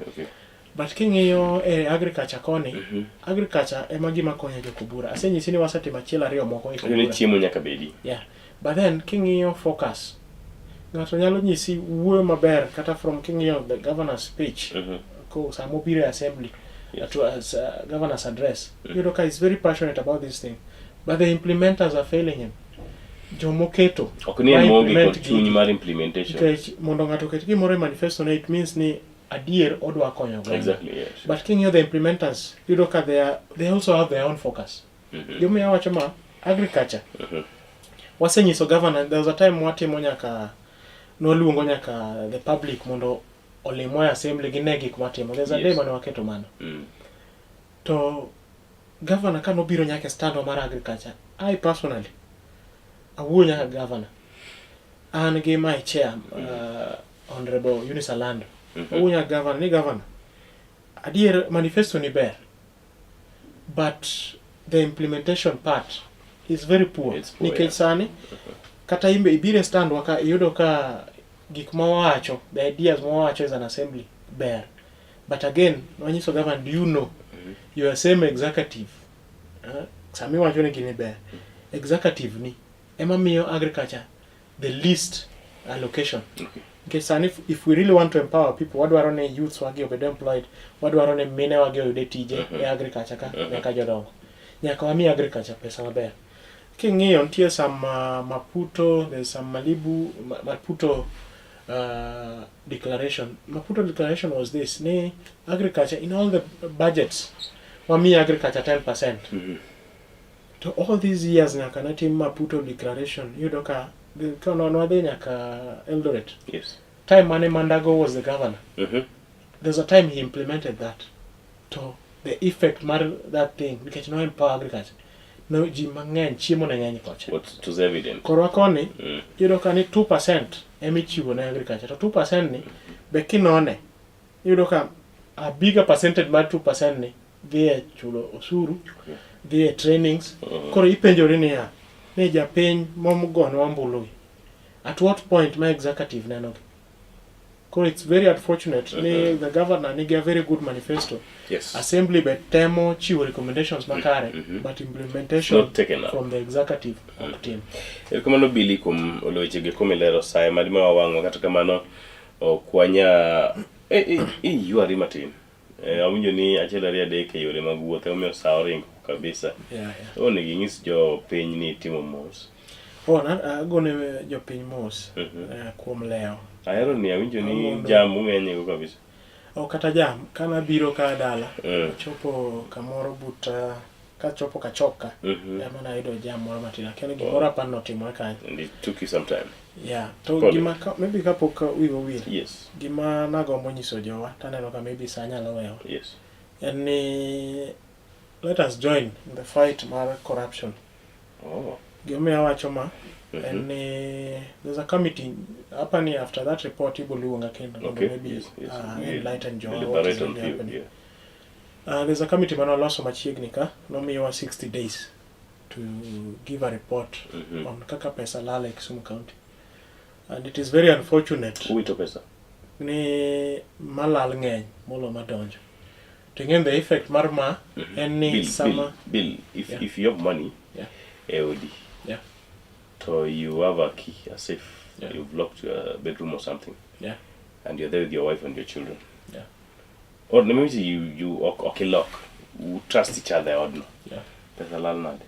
But king'iyo e agriculture koni, Mhm. agriculture ema gima konyo jo Kobura. Asenyisi ni wasetimo achiel ariyo moko e Ni Kobura. chiemo nyaka bedi. Yeah. But then king'iyo focus, ng'ato nyalo nyisi wuoyo maber kata from king'iyo the governor's speech, ko sama obiro e assembly, Yes. to as governor's address, iyudo ka is very passionate about this thing, but the implementers are failing him. Jomoketo Ok ni ma en moonge implement kod chuny gigi. mar implementation. Nikech mondo ng'ato oket gimoro e manifesto ne, it means ni adier odwa konyo oganda. Exactly, yes. But king'iyo the implementers, iyudo ka they also have their own focus. Gimomiyo awacho ma, agriculture. Wasenyiso governor, there was a time watimo nyaka, nwaluongo nyaka the public mondo olimwa e assembly gine gik mwatimo. There's a day mane waketo mano. To governor ka nobiro nyaka e stand wa mar agriculture, I personally, awuoyo nyaka governor. An gi my chair, Honorable Eunice Alando. Awuoyo nyaka governor, ni governor, adier manifesto ni ber, but the implementation part is very poor. It's poor, Nikech yeah. sani, kata imbe ibiro e stand wa ka, iyudo ka gik ma wawacho, the ideas ma wawacho as an assembly ber. But again, wanyiso governor, do you know, your same executive, sami wacho ni gini ber, executive ni, ema miyo agriculture the least allocation. Okay. Nikech sani if we really want to empower people, wadwaro ni youths wagi obed employed, wadwaro ni mine wagi oyude tije e agriculture ka, nyaka jodongo. Nyaka wami agriculture pesa maber. King'iyo nitie some Maputo, there's some Malibu, Maputo declaration. Maputo declaration was this, ni agriculture in all the budgets, wami agriculture 10%. To all these years nyaka ne tim Maputo declaration, iyudo ka ka nwadhi nyaka Eldoret. Yes. Time mane Mandago was the governor. There's a time he implemented that. To the effect mar that thing, nikech no empower agriculture. No ji mang'eny chiemo ne ng'eny kocha. What it was evident. Korwa koni, iyudo ka ni 2% ema ichiwo ne agriculture. To 2% ni, be kinone, iyudo ka a bigger percentage mar 2% ni dhi e chulo osuru, dhi e trainings. Koro ipenjori niya, ni japiny mogonwa ombulu gi, at what point ma executive neno gi? Koro it's very unfortunate ni the governor nigi a very good manifesto. Yes. Assembly be temo chiwo recommendations makare, but implementation Not taken up. from the executive ok tim. Erokamano Billy kuom olo wechegi komilero saye madi ma wawang'o kata kamano ok wanya iyuari matin. Awinjo ni achiel ariyo adek e yore mag wuoth emomiyo sa oringo kabisa. Yeah. Onego inyis jopiny ni itimo mos. Oh, na agone jopiny mos kuom lewo. Ahero ni awinjo ni Amondo. jam ung'eny go kabisa. Oh, kata jam, kana biro ka dala, Mm. chopo kamoro but Kachopo Kachok ka Mhm. ema nayudo jam moro matin. Akia ni gimoro apani notimore kanyo. And it took you some time. Yeah. To Pole. gima ka, maybe kapok wiwa owil. Yes. Gima nagombo nyiso jowa taneno ka maybe sa nyalo wewa. Yes. En ni let us join in the fight mar corruption. Oh. Gimomiyo awacho ma en Mhm. ni there's a committee hapa ni after that report iboluonga kendo mondo Okay. maybe Yes, yes. We enlighten jowa what is deliberate on really few. happening. Yeah. There's a committee mane waloso machiegni ka nomiyowa 60 days to give a report on kaka pesa lal e Kisumu County. And it is very unfortunate Uwito pesa. ni malal ng'eny molo madonjo. To ing'e the effect mar ma en ni Bill, sama Bill, Bill, if, Yeah. if you have money, Yeah. e odi, Yeah. to you have a key, a safe, Yeah. you've locked your bedroom or something, Yeah. and you're there with your wife and your children. Yeah. Or maybe you ok lock, you trust each other or no. Yeah. Pesa lal nade?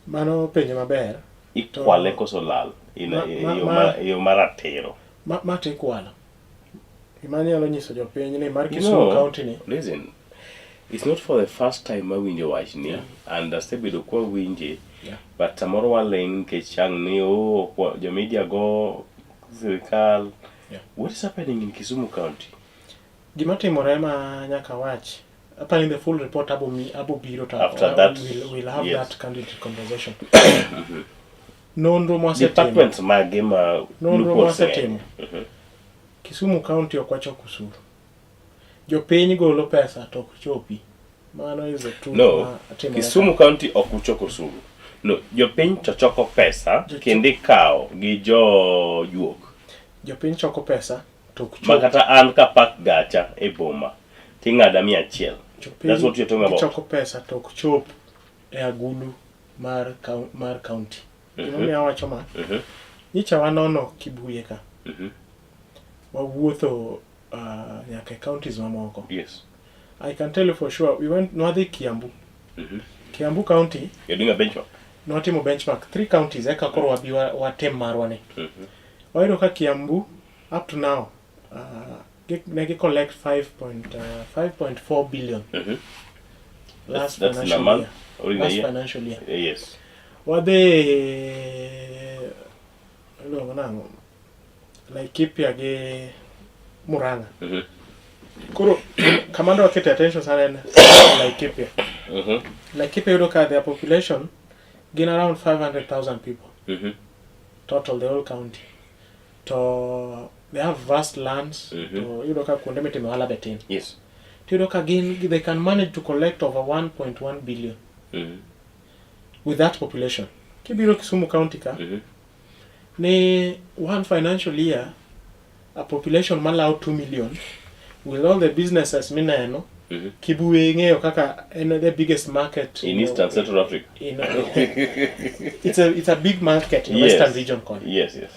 Mano penjo maber. Ikwale koso lal in Ma- e ma- yo ma- ma yo maratiro. Ma to ikwalo. Gima anyalo nyiso jopiny ni mar You Kisumu know, County ni listen, it's not for the first time awinjo wachni Yeah. and asebedo kwawinje Yeah. but samoro waling' nikech ang' ni oh, jomedia go sirikal Yeah. what is happening in Kisumu County? Gima timore ma nyaka wach apani the full report abo mi abo biro to After that, we'll have yes. that candidate conversation. Nonro mwasetimo Departments mage ma nonro loopholes ng'eny? mwasetimo Kisumu County ok wachok osuru. Jopiny golo pesa to ok chopi. Mano is the truth No, ma timore Kisumu County ok uchoko osuru. No, jopiny to choko pesa Jocho- kendo ikawo gi jojuok. Jopiny choko pesa to ok Ma chop. kata an kapak gacha e boma ting'ada 100. Jopiny That's what you're talking about. gichoko pesa to ok chop e agulu mar mar county. Gimomiyo awacho ma, nyicha wanono Kibuye ka. Wawuotho nyaka e counties mamoko. Yes. I can tell you for sure, we went nwadhi Kiambu. Kiambu County, You're doing a benchmark. nwatimo benchmark 3 counties eka koro wabi watim marwa ni. Wayudo ka Kiambu up to now ne gi collect 5.4 billion. Last That's in a financial month year. or in a Last year? financial year. Yes. Wadhi iluongo nang'o? Laikipia gi Murang'a. Koro kama adwa keto attention sana en Laikipia. Laikipia yudo ka their population gin around 500,000 people. Total the whole county. To they have vast lands. To yudo ka kuonde mitime ohala be tin. Yes. To yudo ka gin they can manage to collect over 1.1 billion. With that population. Kibiro Kisumu County ka, ni one financial year, a population malao 2 million, with all the businesses mineno, Kibuye ing'eyo kaka en the biggest market In Eastern Central Africa. It's a big market in Yes. Western region koni. Yes, yes.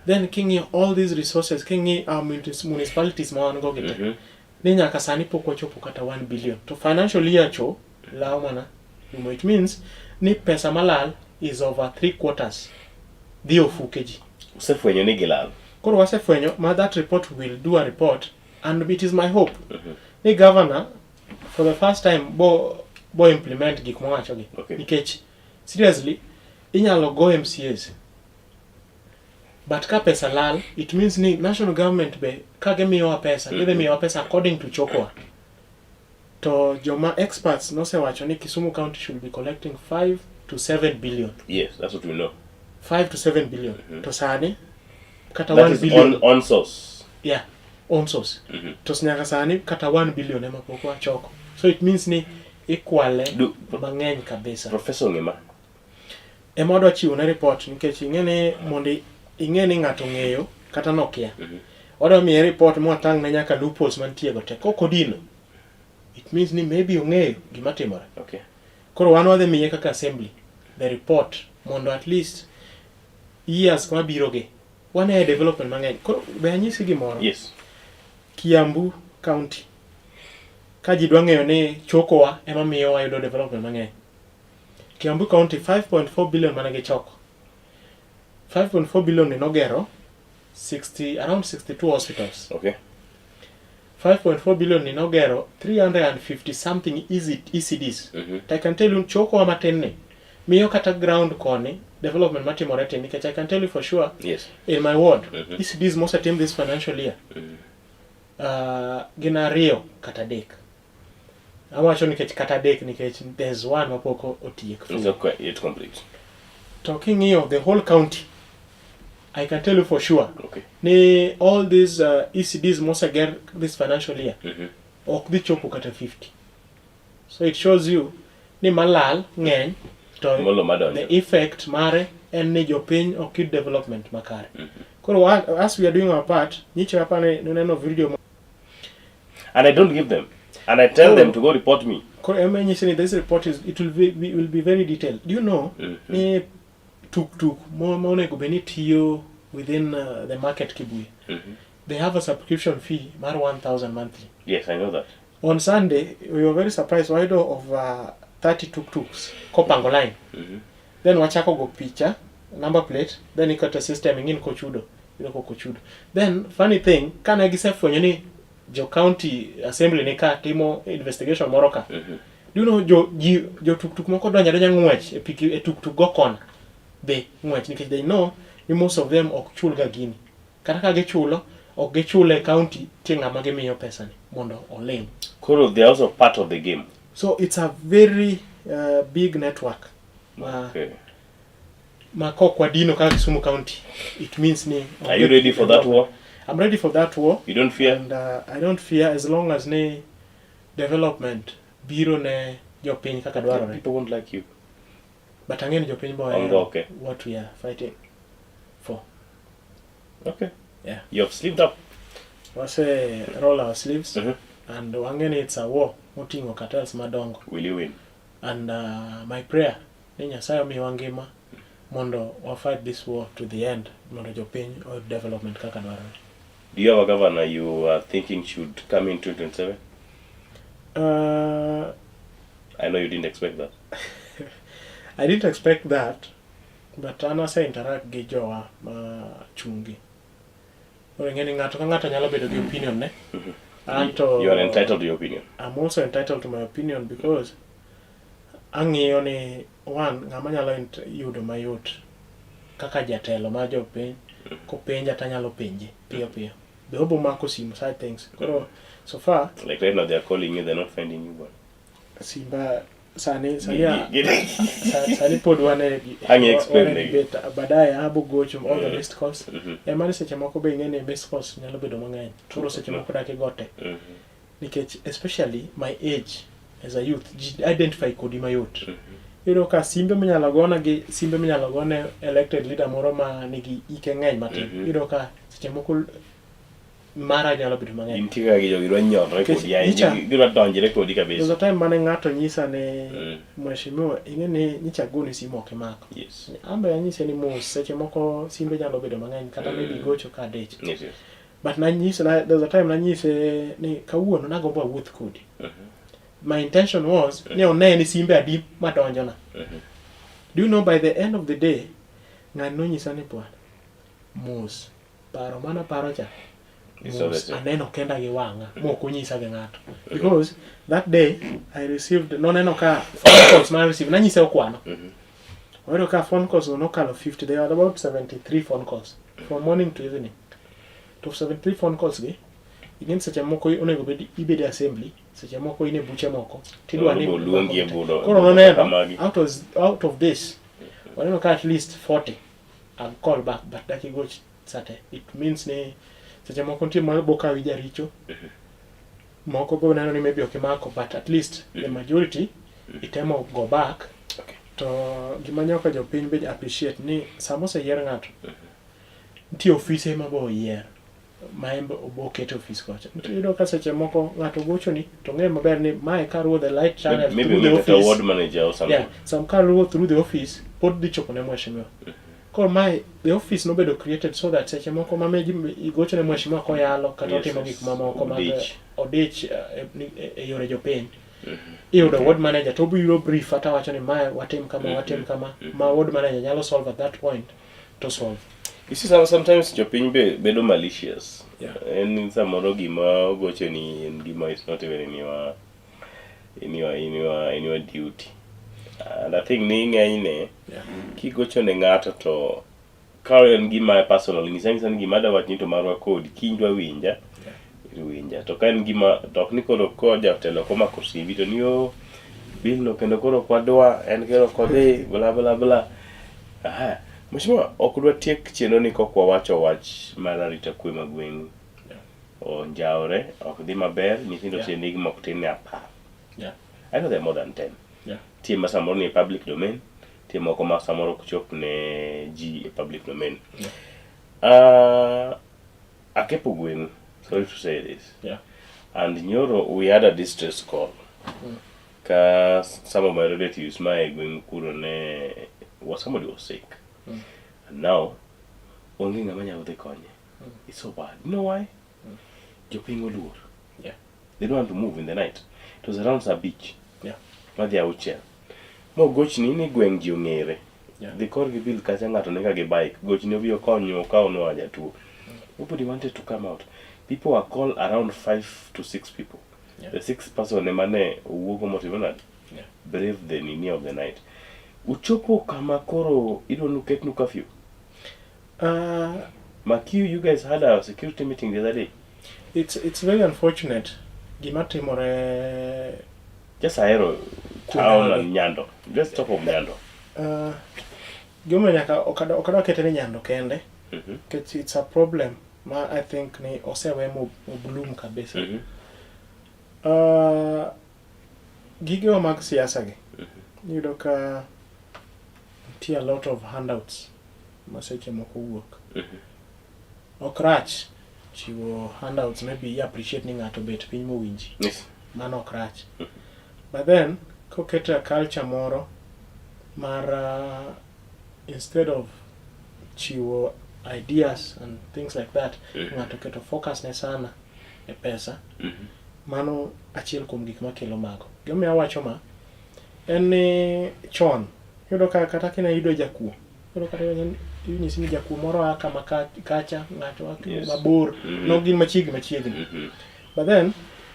Then king'iyo all these resources, king'iyo our municipalities ma wan go gi te, ni nyaka sani pok wachopo kata 1 billion. To financial year cho, lao mana. It means ni pesa malal is over 3 quarters dhi ofuke ji. Usefwenyo ni gilal. Koro wasefwenyo ma that report will do a report and it is my hope ni governor for the first time bo implement gik mowacho gi. Okay. Nikech seriously inyalo go MCAs but ka pesa lal it means ni national government be ka gimiyowa pesa gidhi miyowa pesa according to chokowa. To joma experts nosewacho ni Kisumu County should be collecting 5 to 7 billion. Yes, that's what we know. 5 to 7 billion. To sani kata That 1 is billion. on source. Yeah, on source. To nyaka sani kata 1 billion ema pok wachoko. So it means ni ikwale mang'eny kabisa. Professor Ngima. Ema wadwa chiwo ne report nikech ing'e ni mondo ing'e ni ng'ato ng'eyo kata nokia. Wadwa miye report mwatang' ne nyaka loopholes mantie go te. Kok odino, it means ni maybe ong'eyo gima timore. Okay. Koro wan wadhi miye kaka assembly the report mondo at least years mabiro gi wane development mang'eny. Koro be anyisi gimoro? Yes. Kiambu County ka ji dwa ng'eyo ni chokowa ema miyo wayudo development mang'eny. Kiambu County 5.4 billion mane gichoko. 5.4 billion ni nogero around 62 hospitals. Okay. 5.4 billion ni nogero 350 something easy, ECDs. To I can tell you chokowa matin ni miyo kata ground koni development matimore tin nikech I can tell you for sure in my ward ECDs mosetim this financial year gin ariyo kata adek. Awacho nikech kata adek nikech there's one mapok otiek. It's not quite yet complete. To king'iyo the whole county, I can tell you for sure ni all these ECDs moseger this financial year ok dhi chopo kata 50. So it shows you ni malal ng'eny to Molo madonjo. the effect mare en ni jopiny ok yud development makare. Koro as we are doing our part, nyicha apani nuneno video And I don't give them. And I tell Koro- them to go report me. Koro ema nyisi ni this report is it will be very detailed. Do you know ni tuk tuk mo ma onego bed ni tiyo within the market Kibuye. They have a subscription fee mar 1000 monthly. Yes, I know that. On Sunday, we were very surprised wayudo over 30 tuk-tuks kopango line. Then wachako go picha, number plate, then iketo system ing'in kochudo, iyudo kok ochudo. Then funny thing, kane gisefwenyo ni jo county assembly ni ka timo investigation moro ka. Do you know jo ji jo tuk-tuk moko donjo adonja ng'wech e piki e tuk-tuk go kona. Dhi ng'wech nikech they know ni most of them ok chul ga gini. Kata ka gichulo, ok gichul e county, tie ng'ama gimiyo pesa ni mondo oling. Koro they are also part of the game. So it's a very big network. Ma, ma kok wadino kaka Kisumu County, it means ni Are you ready for that war? I'm ready for that war. You don't fear? And I don't fear as long as ni development biro ne jopiny kaka dwarore. People won't like you. But ang'e ni jopiny bo Onge okay. what we are fighting for. Okay. Yeah. You have sleeved up. Wase roll our sleeves and wang'e ni it's a war moting'o cartels madongo. Will you win? And my prayer ni Nyasaye omiwa ngima mondo wa fight this war to the end mondo jopiny oyud development kaka dwarore. Do you have a governor you are thinking should come in 2027? I know you didn't expect that. I didn't expect that, but an ase interact gi jowa ma chungi. Koro ing'e ni ng'ato ka ng'ato nyalo bedo gi opinion ne. Anto You are entitled to your opinion. I'm also entitled to my opinion because ang'iyo ni one ng'ama nyalo yudo mayot kaka jatelo mar jopiny kopenja tanyalo penje piyo piyo. Be obo mako simu side things. Koro so far Like right now they are calling you, they're not finding you. But simba sani sani sani pod wan e Ang' explain wan e negi. debate. Baadaye abo gocho all the missed calls. Ema ni seche moko be ing'e ni missed calls nyalo bedo mang'eny. Koro seche moko dak igote. Nikech especially my age as a youth, ji identify kodi mayot. Iyudo ka simbe minyalo gona gi simbe minyalo gone elected leader moro ma nigi ike ng'eny matin. Iyudo ka seche moko mara nyalo bedo mang'eny. Intie kaka jogi dwa nyonre Nikech kodi ahinya, gidwa donjre kodi There's kabisa. a time mane ng'ato nyisa ni mheshimiwa ing'e ni nyicha agoni simu ok imako. An be anyise ni mos seche moko simbe nyalo bedo mang'eny kata maybe gocho ka adich. Yes. But nanyise na, there's a time nanyise ni kawuono nagombo awuoth kodi. My intention was ni one ni simbe adi madonjona. Do you know by the end of the day ng'ani nonyisa ni bwana mos paro mana paro cha It's all mos the same. aneno kenda gi wang'a mok onyisa gi ng'ato because that day I received noneno ka phone calls ma receive nanyise okwano oyudo ka phone calls no nokalo 50 they were about 73 phone calls from morning to evening to 73 phone calls gi ing'e ni seche moko onego bed ibede assembly seche moko in e buche moko tidwa ni Onego oluongi e buro- koro buro noneno kamagi. out of this waneno ka at least 40 I'll call back but dak igoch sate it means ni seche moko nitie ma bo kawi jaricho moko bo neno ni maybe ok imako but at least the majority itemo go back to gima nyoka jopiny be appreciate ni sama oseyier ng'ato nitie ofise ma bo oyier ma en be obo ket e ofis kocha Nitie iyudo ka seche moko ng'ato gochoni to ng'e maber ni mae kaluwo the light channel Maybe through the maybe kata office ward manager or something. Yeah, some kaluwo through the office pod dhi chopo ne mheshimiwa. Koro mae the office nobedo created so that seche moko ma meji igocho ne mheshimiwa koyalo kata otimo gik mamoko mag Odich. odich e yore jopiny. Iyudo ward manager to obiro brief ata wacho ni mae watim kama watim kama ma ward manager nyalo solve at that point to solve. You see, sometimes jopiny be bedo malicious. Yeah. En samoro gima ogochoni en gima is not even in your in your in your in your duty. And I think ni ng'enyne kigocho ne ng'ato to ka en gima personal nyisa anyisa ni gima adwa wachni to marwa kodi kiny dwa winja winja to ka en gima to ok ni koro ko jatelo ok omako simbi to ni o bill no kendo koro ok wadwa en koro ok odhi bla bla bla aha mheshimiwa ok dwa tiek chenro ni kok wawacho wach mar arita kwe ma gweng'u onjawre ok dhi maber nyithindo yeah. nigi mok tin ne apar yeah. I know there are more than 10 yeah. tie ma samoro ni e public domain tie moko ma samoro ok chop ne ji e public domain yeah. Akepo gweng'u sorry to say this yeah. and nyoro we had a distress call mm. ka some of my relatives ma e gweng'u kuro ne was somebody was sick mm. and now onge ng'ama nyalo dhi konye It's so bad. You know why? Jopiny oluor. Yeah. They don't want to move in the night. It was around saa abich. Yeah. Madhi auchiel. Mogochni ni gweng' ji ong'ere. Yeah. Dhi korgi bil kacha ng'ato nega gi bike. Gochni obi okonywa okawnwa jatuo. Nobody wanted to come out. People were called around 5 to 6 people. Yeah. The sixth person ema ne owuogo motimo nade? Yeah. Brave the nini of the night. Uchopo kama koro idwa nuketnu curfew. Makiu, you guys had a security meeting the other day. It's, it's very unfortunate gima timore Just Ahero town and Nyando. Let's talk of Nyando. Gimomiyo nyaka okadwa kete ni Nyando kende nikech it's a problem ma I think ni osewe mo bloom kabisa. Gigewa mag siasa gi iyudo ka nitie a lot of handouts ma seche moko wuok. Ok rach chiwo handouts maybe i appreciate ni ng'ato bet piny mowinji. Yes. Mano ok rach. But then koket a culture moro mar instead of chiwo ideas and things like that, ng'ato keto focus ne sana e pesa. Mano achiel kuom gik makelo mago. Gimomiyo awacho ma en ni chon iyudo ka kata kine iyudo jakuo iyudo kata inyisi ni jakuo moro a kama kacha ng'ato a mabor no gin machiegni machiegni. But then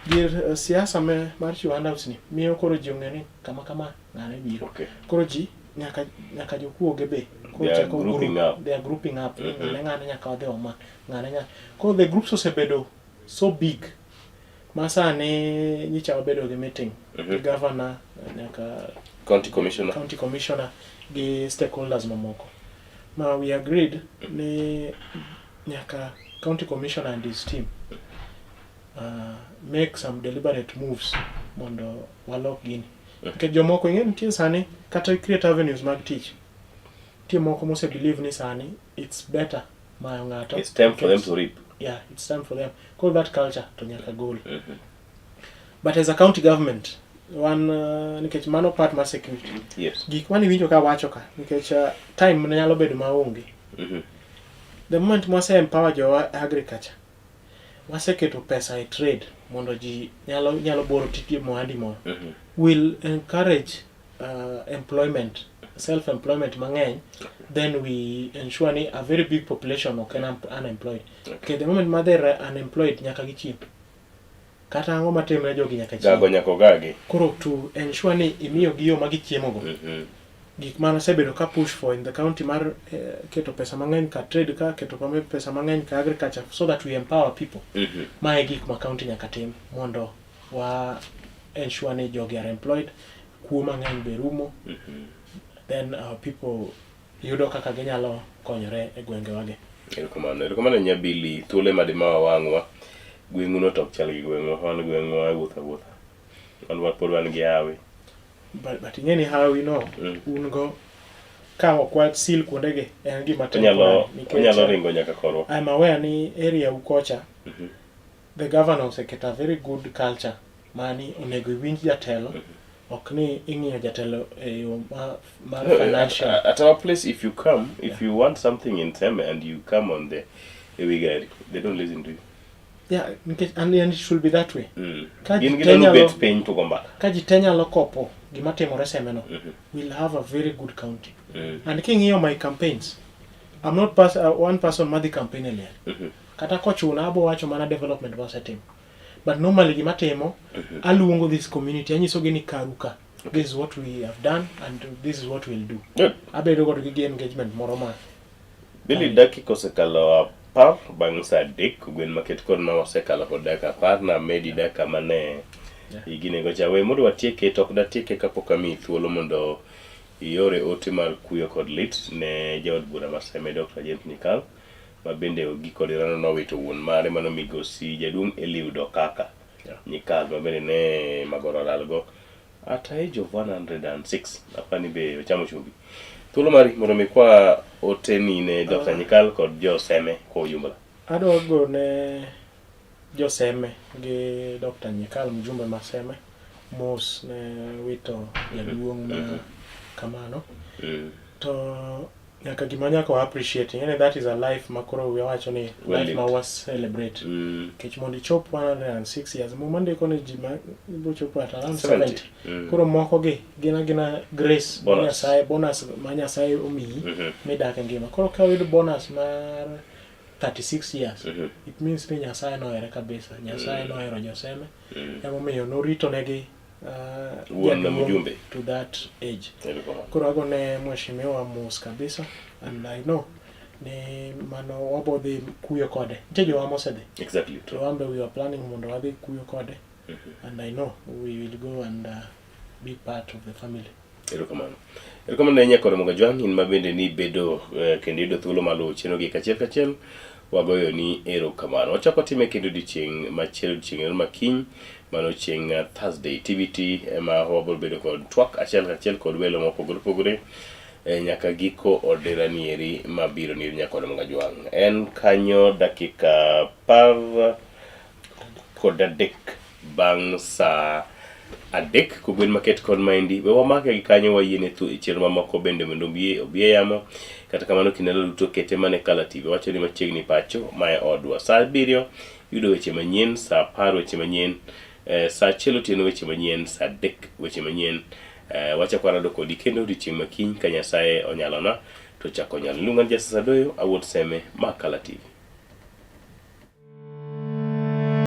gir siasa me mar chiwo handouts ni miyo koro ji ong'eyo ni kama kama ng'ane biro. Koro ji nyaka nyaka jokuoge be koro They are chako grouping group. up. They are grouping up. Ng'ane ng'ane nyaka wadhi oma. Ng'ane nyaka. Koro the groups osebedo so big ma sani nyicha wabedo gi meeting gi governor nyaka County commissioner. county commissioner gi stakeholders mamoko ma we agreed ni nyaka county commissioner and his team make some deliberate moves mondo walok gini nikech jomoko ing'e nitie sani kata create avenues mag tich nitie moko mose believe ni sani it's better mayo ng'ato It's time for them to reap. Yeah, it's time for them. Call that culture to nyaka gol. But as a county government, wan nikech mano part mar security. Gik mane iwinjo ka wacho ka nikech time ne nyalo bedo maonge. The moment mwase empower jowa agriculture, waseketo pesa e trade mondo ji nyalo nyalo boro tije mohandi moro. Will encourage employment, self employment mang'eny, then we ensure ni a very big population ok en unemployed. Okay, the moment ma they're unemployed nyaka gichiem. Kata ang'o matimre jogi nyaka chiem. Gago nyaka ogagi. Koro to ensure ni imiyo gi yo ma gichiemo go. Gik mane osebedo ka push for in the county mar keto pesa mang'eny ka trade ka, keto pesa mang'eny ka agriculture so that we empower people. Mae gik ma county nyaka tim mondo wa ensure ni jogi are employed, kuo mang'eny be rumo, then our people yudo kaka ginyalo konyore e gwengewagi. Erokamano, erokamano Nyabili, thuolo ema dimawa wang'wa. Gweng'u no to ok chal gi gweng'wa, wan gweng'wa wuotho awuotha. Wan pod wan gi hawi. But ing'e ni hawi no un go ka ok wasil kuondegi en gima Onyalo temporary nikech, onyalo ringo nyaka korwa. I'm aware ni area u kocha the governor oseketo a very good culture mani onego iwinj jatelo ok ni ing'iyo jatelo e yo mar No, financial. at our place, if you come, if you want something in Seme and you come on the Ewigari, they don't listen to you. Yeah, nikech and it should be that way. Ka Gin ji gidwaro te nyalo bet piny to go mbaka. Ka ji te nyalo kopo gima timore Seme no, we'll have a very good county. And king'iyo my campaigns, I'm not pers one person madhi campaign e liel. Kata kochuna abo wacho mana development masetimo. But normally gima timo, aluongo this community, anyisogi ni karu ka. This is what we have done and this is what we'll do. Good. Abedo kodgi gi engagement moro ma Billy dakika osekalo 10 bang' saa 3 kogwen maket kod ma wasekalo kod dakika 10 namedi dakika mane iginego cha we mondo watieke to ok datieke kapok amiyi thuolo mondo iore ote mar kuyo kod lit ne jaod bura ma Seme Dr. James Nyikal ma bende ogiko dirano nowito wuon mare mano migosi jaduong' Eliud Okaka Nyikal ma bende ne magoro olalgo At age of 106, apani be ochamo chumbi. Thuolo mari mondo mi kwa oteni ne Dr. Nyikal kod jo Seme kwa ujumla. Adwa gone jo Seme gi Dr. Nyikal mjumbe ma Seme mos ne wito jaduong' ma kamano. To nyaka gima nyaka wa appreciate ing'e ni that is a life ma koro wawacho ni Well life ma lived. wa celebrate nikech mondo ichop 106 years muma ndiko ni ji ma ibiro chopo at around 70. 70 koro moko gi gin agina grace ma Bonus. Nyasaye bonus ma Nyasaye omiyi midak e ngima koro ka oyud bonus mar 36 years it means ni Nyasaye nohere kabisa Nyasaye nohero joseme emomiyo norito negi Wuon jaduong' mjumbe. to that age Erokamano. koro agone mheshimiwa mos kabisa and I know ni mano wabo dhi kuyo kode nitie jowa mosedhi to wan be we are planning mondo wadhi kuyo kode and I know we will go and be part of the family. Erokamano. Erokamano ahinya kod Moga Jwang' in ma bende ni bedo kendo yudo thuolo mar luwo chenro gi kachiel kachiel wagoyo ni erokamano. Wachako watime kendo odiochieng' machielo odiochieng' ma kiny mano chieng' Thursday TBT ema wabiro bedo kod twak achiel kachiel kod welo mopogore opogore nyaka giko odira nieri mabiro nieri nyaka kod Moga Jwang'. En kanyo dakika 13 bang' saa 3 kogwen maket kod maendi we wamake gi kanyo wayiene chenro mamoko bende mondo obi obi e yamo kata kamano kinde duto kete mana e Kala TV wacho ni machiegni pacho mae odwa saa 7 yudo weche manyien saa 10 weche manyien saa 1 otieno weche manyien saa 3 weche manyien wachako warado kodi kendo odiochieng' makiny ka Nyasaye onyalona to chako onyalo iluonga ni Justice Adoyo awuod Seme ma Kala TV.